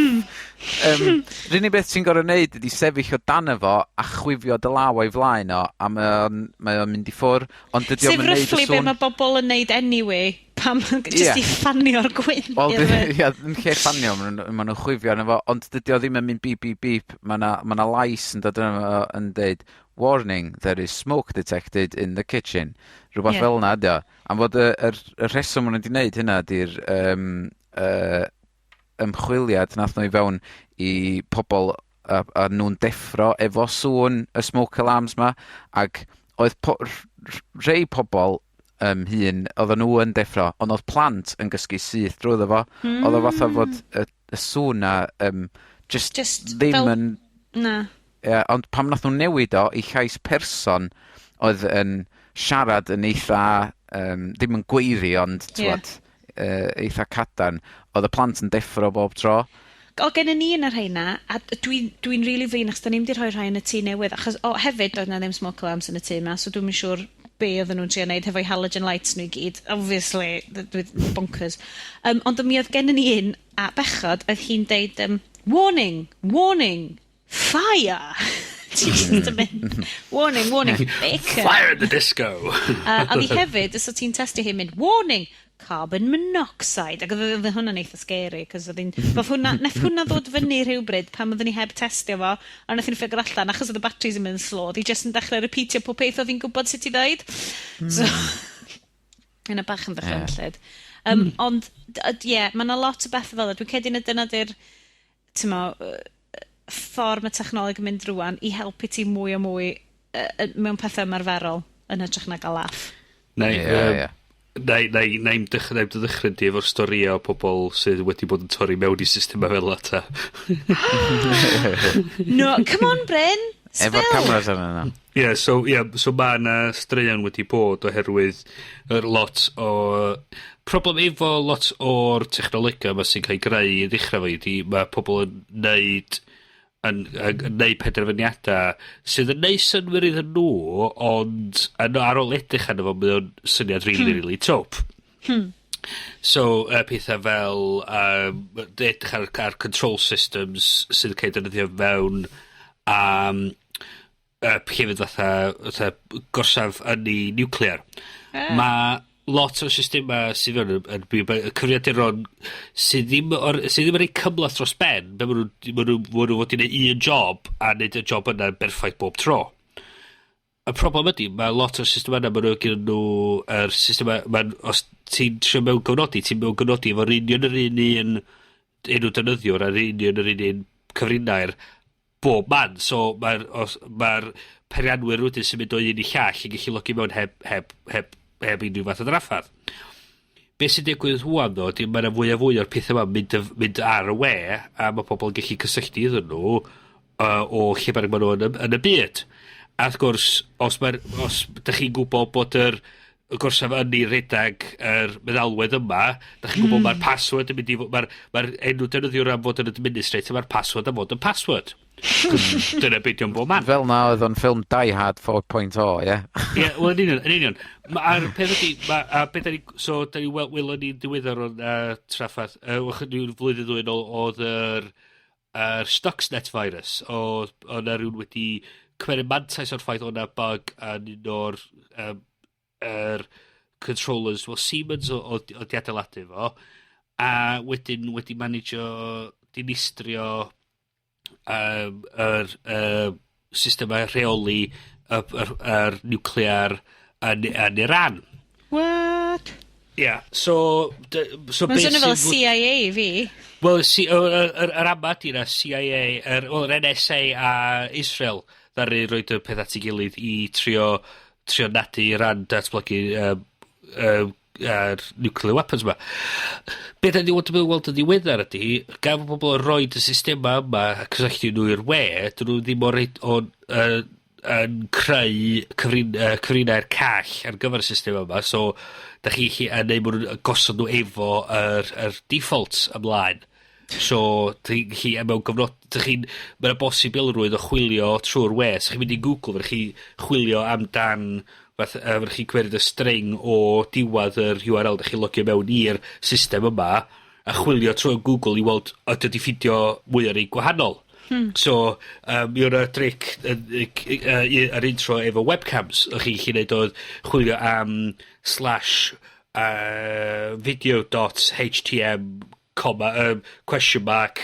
Yr unig beth ti'n gor'o' neud ydi sefyll o dan fo a chwifio dy law o'i flaen o, a mae o'n mynd i ffwr', ond dydi o'm Sef yn neud y roughly be sŵn. mae bobl yn neud anyway, pam jyst i ffanio'r gwynt. Wel, iddo fe. Ie, yn lle ffanio, ma' nhw'n chwifio arno fo, ond dydi o ddim yn mynd bip, bip, bip. Ma' 'na lais yn dod yno fo yn deud, warning, there is smoke detected in the kitchen. Rhywbeth fel 'na ydi o. Am fod y rheswm ma' nhw 'di neud hynna ydi'r ymchwiliad nath nhw i fewn i pobol a nhw'n deffro efo sŵn y smoke alarms 'ma, ag oedd rhei pobol hŷn, oedden nhw yn deffro, ond oedd plant yn gysgu syth drwyddo fo. Oedd o fatha fod y sŵn 'na just, Just ddim fel yn Na. Ie, ond pam nath nhw newid o i llais person oedd yn siarad yn eitha, ddim yn gweiddi ond t'wod, eitha cadarn, oedd y plant yn deffro bob tro. O, gennyn ni un o'r rheina, a dwi'n rili flin achos 'dan ni'm 'di rhoi rhai yn y tŷ newydd, achos, o, hefyd doedd 'na ddim smoke alarms yn y tŷ 'ma, so dwi'm yn siŵr be oedden nhw'n trio neud hefo'u halogen lights nhw i gyd. Obviously, dwi bonkers. Ond mi oedd gennyn ni un, a bechod, oedd hi'n deud, "Warning, warning, fire!" Ti jyst yn mynd, "Warning, warning, bacon." Fire in the disco! A fi hefyd, os o ti'n testio hi'n mynd, "Warning, carbon monoxide." Ac oedd hwnna'n eitha scary, cos oedd hi'n... Nath hwnna ddod fyny rhywbryd pan oedden ni heb testio fo, a nath ni'n figure allan, achos oedd y batteries yn mynd yn slow, oedd hi jyst yn dechrau repeatio pob peth oedd hi'n gwybod sut i ddeud. So, yna bach yn ddychrynllyd. Ond, ie, yeah, mae yna lot o bethau fel 'na. Dwi'n credu na dyna di'r, t'mo, ffordd mae technoleg yn mynd rŵan i helpu ti mwy a mwy mewn pethau ymarferol yn hytrach na gael laff. Neu, Ie, ie. Neu i'm dy ddychryn di efo'r storïau o pobl sydd wedi bod yn torri mewn i systemau fel 'na ta. No, come on, Bryn! Efo'r Spill! cameras arnyn nhw. Ie, yeah, so, yeah, so ma' 'na straeon wedi bod oherwydd yr lot o... Problem efo lot o'r technolega yma sy'n cael ei greu i ddechrau fo ydi mae pobl yn neud penderfyniadau sydd yn neud synnwyr iddyn nhw, ond yn, ar ôl edrych arno fo, mae o'n syniad really, really twp. So, pethau fel edrych ar control systems sydd yn cael eu defnyddio mewn llefydd fatha gorsaf ynni niwclear. Mae lot o systema sydd fewn yn cyfrifiaduron sydd ddim yn rhoi cymhleth dros ben, be ma nhw fod i neud un job a neud y job yna'n berffaith bob tro. Y problem ydy, mae lot o'r system yna, ma' nhw gyda nhw, yr system ma, os ti'n trio mewn gyfnodi, ti'n mewn gyfnodi efo'r union yr un un enw defnyddiwr a'r union yr un un cyfrinair bob man. So mae'r peirianwyr wedyn sy'n mynd o un i llall yn gallu logio mewn heb unrhyw fath o draffath. Be sy'n digwydd rŵan ddo, 'di mae 'na fwy a fwy o'r pethau yma mynd ar y we, a mae pobl yn gallu cysylltu iddyn nhw o lle bynnag maen nhw yn y byd. A wrth gwrs, os ydych chi'n gwybod bod y gorsaf ynni redag yr meddalwedd yma, da chi'n gwybod mae'r password yn mynd i fod, mae'r enw defnyddiwr am fod yn administrator, mae'r password am fod yn password. 'Cos dyna beth yw'n bob man. Fel na oedd o'n ffilm Die Hard 4.0, ie? Ie, wel, yn union, yn union. A'r peth ydi, a beth da ni, so, da ni welon ni'n diweddar o'n traffath, ychydig flwyddyn ddwy yn ôl, oedd yr Stuxnet virus, oedd 'na rhywun wedi cymeryd mantais o'r ffaith oedd 'na bug yn un o'r yr controllers, wel, Siemens o di adeiladu fo, a wedyn wedi managio dinistrio yr systemau rheoli yr nuclear yn Iran. What? Ia, yeah, so Mae'n beth swnio fel sy'n fod- CIA i fi. Wel, yr ama di na CIA, wel, yr NSA a Israel ddaru roid y peth at ei gilydd i trio nadu Iran datblygu yr nuclear weapons ma. Be da ni wedi weld yn ddiweddar ydy, gan fod pobl yn roid y systema yma a cysylltu nhw i'r we, dyn nhw ddim o reid o yn creu cyfrinair call ar gyfer y system yma, so da chi chi yn neud ma' nhw'n gosod nhw efo yr defaults ymlaen. So, chi mewn gyfnod, dych chi'n, mae 'na bosibilrwydd o chwilio trwy'r we. So chi'n mynd i Google, fedrwch chi chwilio amdan, fath, fedrwch chi cymryd y string o diwadd yr URL dych chi'n logio mewn i'r system yma, a chwilio trwy Google i weld ydy wedi ffindio mwy o rei gwahanol. So, mi o'na trick yr intro efo webcams, o'ch chi'n gallu neud oedd chwilio am slash video dot htm comma question mark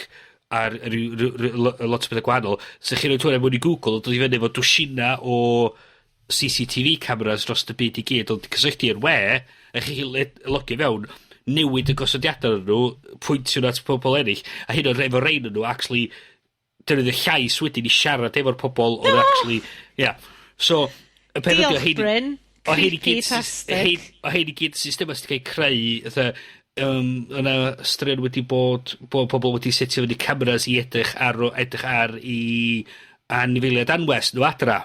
ar lot o bethau gwahanol. So chi'n rhoi hwnna mewn i Google, dod i fyny efo dwsina o CCTV cameras dros y byd i gyd, ond cysylltu i'r we, a chi'n logio fewn, newid y gosodiadau nhw, pwyntio nhw at pobl eraill, a hyn oed efo rein nhw, actually, defnyddio llais wedyn i siarad efo'r pobl oedd actually, yeah. So, y peth ydi, o Diolch, hein- Bryn. o hein i gyd, Creepy-tastic. o hein i gyd systema sydd wedi cael eu creu, fatha, yna straeon wedi bod pobl wedi setio fyny cameras i edrych ar i anifeiliaid anwes nhw adra.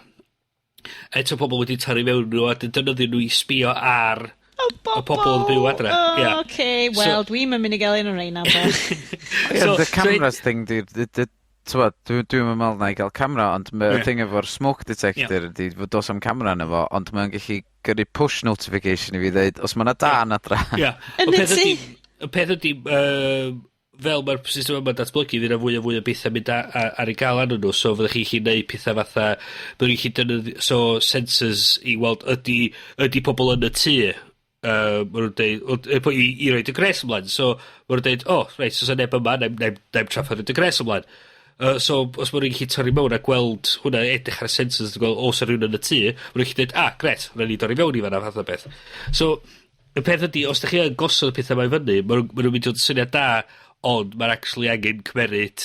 Eto pobl wedi torri mewn nhw a defnyddio nhw i sbio ar O, y pobl yn byw adra. O, Ie. okay, wel, dwi'm yn mynd i gael un o'r reina, bach. Ie, the cameras thing, di, t'mod, dwi'n meddwl na i gael camera, ond mae'r thing efo'r smoke detector ydi fod does am camera yna fo, ond mae'n gallu gyrru push notification i fi ddeud, os mae 'na dân adra. Ia. Yn Y y peth tŷ. ydi, y peth ydi, fel mae'r system yma'n datblygu, fydd yna fwy a fwy o bethau mynd ar ei gael arnyn nhw, so fyddwch chi gallu neud pethau fatha, byddwch chi gallu defnyddio, so sensors i weld ydy pobl yn y tŷ, ma' nhw'n deud, i roid y gres ymlaen, so ma' nhw'n deud, "O, oh, reit, so neb yma, na'm trafferth roid y gres ymlaen." So, os ma' nhw'n gallu torri mewn a gweld hwnna, edrych ar y sensors, a gweld os yna rhywun yn y tŷ, ma' nhw'n gallu deud, "Ah, gret, rhaid ni dorri mewn i fan'na," fath o beth. So, y peth ydy, os ydych chi yn gosod y pethau yma i fyny, ma' nhw'n mynd i fod yn syniad da, ond mae'r actually angen cymeryd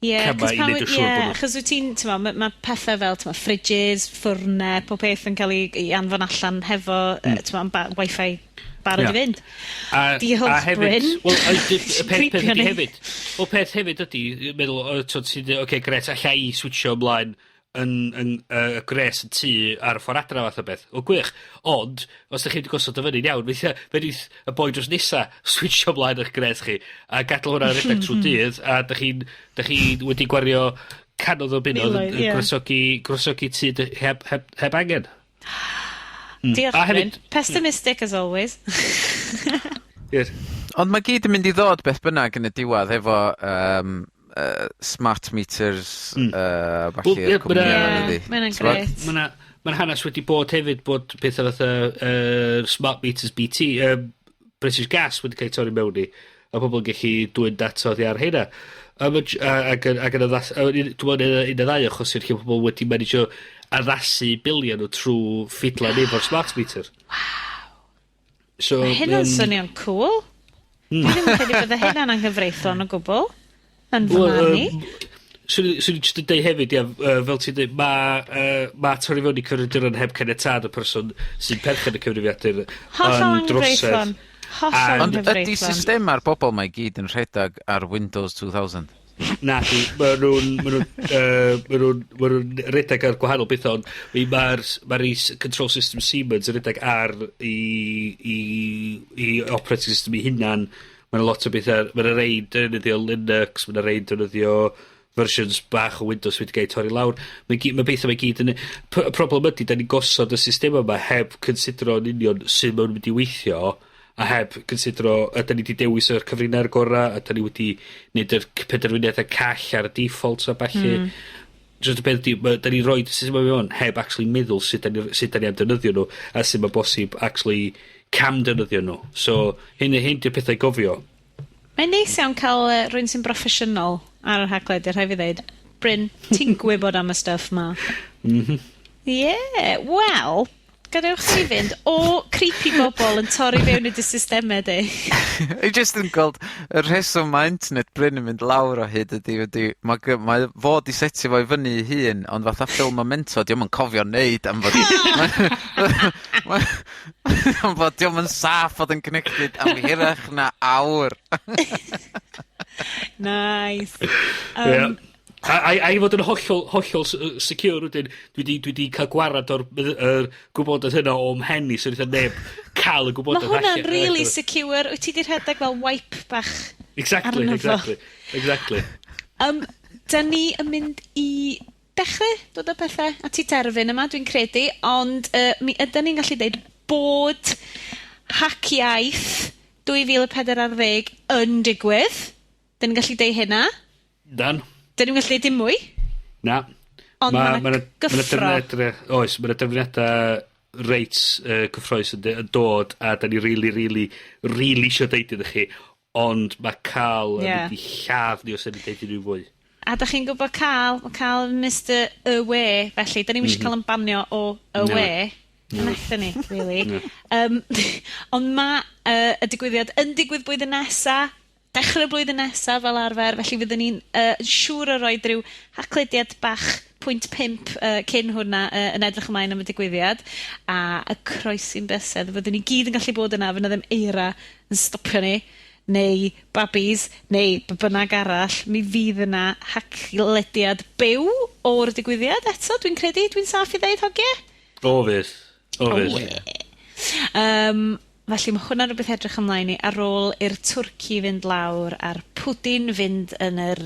Ie, camau cos i pan neud yn siŵr ie, bod nhw- achos wyt ti'n, t'mo', ma pethau fel, t'mo', fridges, ffwrne, pob peth yn cael ei anfon allan hefo, t'mo', Wi-Fi barod i fynd. Diolch, A hefyd, Bryn. Wel, y peth Creepio ydy ni. hefyd, wel, peth hefyd ydy, meddwl, o, t'od, ti'n dweud, "Oce, gret, alla i switcho ymlaen yn y gres yn tŷ ar y ffordd adra," fath o beth. O, gwych. Ond, os ydych chi wedi gosod o fyny'n iawn, weithiau, fe wneith y boi dros nesa switcho ymlaen eich gres chi, a gadael hwnna redeg trwy dydd, a dych chi wedi gwario cannoedd o bunnoedd yn, Miloedd, yn ie. gwresogi tŷ heb angen. Diolch, A Bryn. hefyd- Pessimistic as always. Yes. Ond mae gyd yn mynd i ddod beth bynnag yn y diwedd efo smart meters, Wel, falle ie, cwmnïau yma, Ie, dydi? ma' hynna'n T'mod? grêt. Mae 'na ma' hanes wedi bod hefyd bod pethau fatha smart meters BT, British Gas wedi cael eu torri mewn i, a pobl yn gallu dwyn data oddi ar heina. A ma' ac yn addas, a dwi'n meddwl un y ddau achos lle pobl wedi managio addasu biliau nhw trwy ffidlan efo'r smart meter. Waw. So, Mae hynna'n swnio'n cool. Dwi ddim yn credu bydde hynna'n anghyfreithlon o gwbl. Yn fy Wel, marn i. Swn i jyst yn deud hefyd, ia, fel ti'n deud, mae ma torri fewn i cyfrifiaduron heb caniatâd y person sy'n perchen y cyfrifiadur Hollol yn drosedd. anghyfreithlon. Hollol Ond ydy anghyfreithlon. systema'r bobl mae gyd yn rhedeg ar Windows 2000? Na, di, ma nhw'n rhedeg ar gwahanol bethau, ond mae'r ma control system Siemens yn rhedeg ar i operating system i hunan. Mae'n lot o bethau, mae'n rei defnyddio Linux, mae'n rei defnyddio versions bach o Windows wedi cael eu torri lawr. Mae bethau mae gyd yn. Y problem ydy, da ni'n gosod y system yma heb considero yn union sut maen nhw'n mynd i weithio, a heb considero, ydy ni wedi dewis yr cyfrinair gorau, a da ni wedi wneud yr penderfyniadau call ar y defaults a ballu. Just y peth ydy, da ni'n rhoi y system yma mewn heb actually meddwl sut da ni am defnyddio nhw, a sut mae bosib actually cam defnyddio nhw. So, hyn di'r pethau i gofio. Mae'n neis iawn cael rhywun sy'n broffesiynol ar yr Haclediad, rhaid fi ddeud. Bryn, ti'n gwybod am y stuff ma. Yeah, wel, gadewch chi fynd o creepy bobl yn torri fewn i dy systemau di. I just yn gweld y rheswm mae internet Bryn yn mynd lawr o hyd ydy mae fod i setio fo i fyny ei hun, ond fatha Phil Memento, dio'm yn cofio neud am fod dio'm yn saff fod yn connected am hirach na awr. Nice. Um, a i fod yn hollol, hollol secure wedyn, dwi di cael gwarad o'r yr gwybodaeth yna o'm mhen i, so wnaeth neb cael y Mae gwybodaeth hwnna'n allan. really secure. Wyt ti di rhedeg fel wipe bach arno fo? Exactly. Da ni yn mynd i dechrau dod â pethau at i terfyn yma, dwi'n credu, ond mi ydyn ni'n gallu deud bod Haciaith 2040 yn digwydd. Da ni'n gallu deud hynna. Dan. Da ni'n gallu deud dim mwy. Na. Ond ma' 'na gyffro. Oes, mae yna drefniadau reit cyffrous yn dod, a da ni really, really, really isio deud iddo chi, ond mae Carl yn mynd i lladd ni os ydy'n deud i nhw fwy. A da chi'n gwybod Carl, mae Carl yn Mr Y We, felly da ni'n mm -hmm. cael yn banio o Y Na. We. Naethon ni, really. Ond ma' y digwyddiad yn digwydd blwyddyn nesa, dechrau'r blwyddyn nesa fel arfer, felly fyddwn ni'n siŵr o roid ryw haclediad bach pwynt pump cyn hwnna yn edrych ymlaen am y digwyddiad, a y croesi'n bysedd, fyddwn ni gyd yn gallu bod yna, fydd 'na ddim eira yn stopio ni, neu babis, neu be bynnag arall, mi fydd yna haclediad byw o'r digwyddiad eto, dwi'n credu, dwi'n saff i ddeud, hogie? O fydd. O fydd. Felly mae hwnna'n rhywbeth edrych ymlaen i ar ôl i'r twrci fynd lawr a'r pwdin fynd yn yr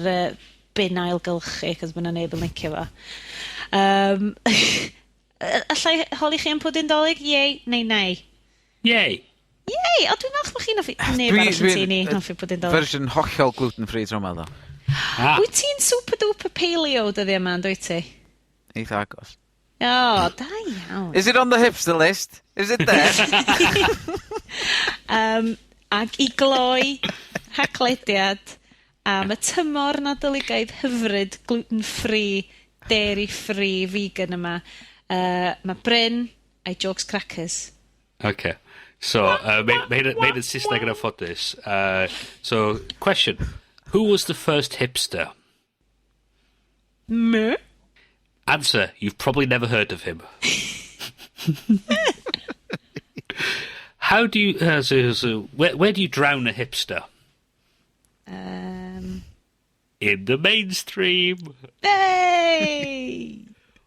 bin ailgylchu, cos ma' 'na neb yn licio fo. Allai holi chi am pwdin Dolig? Yay neu nay? Yay! Yay! O, dwi'n falch bod chi'n hoffi... Neb arall yn tŷ ni hoffi pwdin Dolig. Fersiwn hollol gluten free tro 'ma ddo. Ah. Wyt ti'n super duper paleo dyddia yma, yn dwyt ti? Eitha agos. O, da iawn. Is it on the hipster list? Is it there? Ac i gloi haclediad am y tymor Nadoligaidd hyfryd gluten-free, dairy-free, vegan yma, mae Bryn a'i jokes crackers. Okay. So, mae hyn yn Saesneg yn anffodus. So, question. Who was the first hipster? Me? Answer, you've probably never heard of him. How do you, so where do you drown a hipster? In the mainstream. Hey!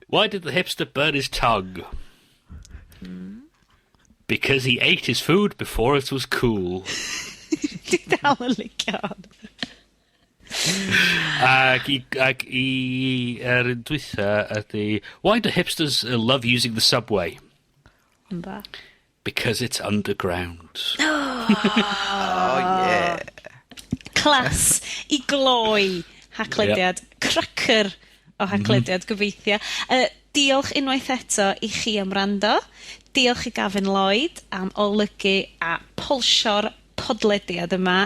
Why did the hipster burn his tongue? Because he ate his food before it was cool. Dwi dal yn licio hon. Ac i yr un dwytha ydy, why do hipsters love using the subway? Ymba. Because it's underground. Oh, yeah. Class i gloi haclediad. Cracker o haclediad, gobeithio. Diolch unwaith eto i chi am wrando. Diolch i Gavin Lloyd am olygu a polsio'r podlediad yma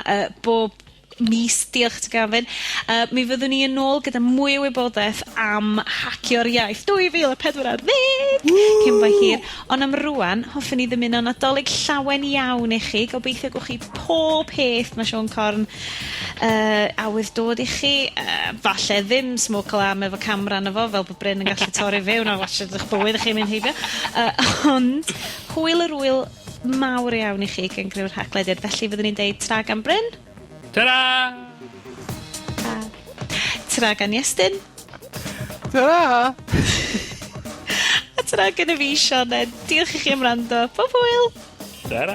bob mis. Diolch ti, Gavin. Mi fyddwn ni yn ôl gyda mwy o wybodaeth am Hacio'r Iaith 2040 cyn bo hir. Ond am rwan, hoffwn i ddymuno Nadolig llawen iawn i chi. Gobeithio gewch chi pob peth mae Siôn Corn awydd dod i chi. Falle ddim smoke alarm efo camera arno fo, fel bod Bryn yn gallu torri fewn a watsiad eich bywyd i chi'n mynd heibio. Ond hwyl yr wyl mawr iawn i chi gan greu'r Haclediad. Felly fyddwn ni'n deud tra gan Bryn. Ta-ra! A tra gan Iestyn. Ta-ra! A tra gan y fi, Sioned. Diolch i chi am wrando. Pob hwyl! Ta-ra!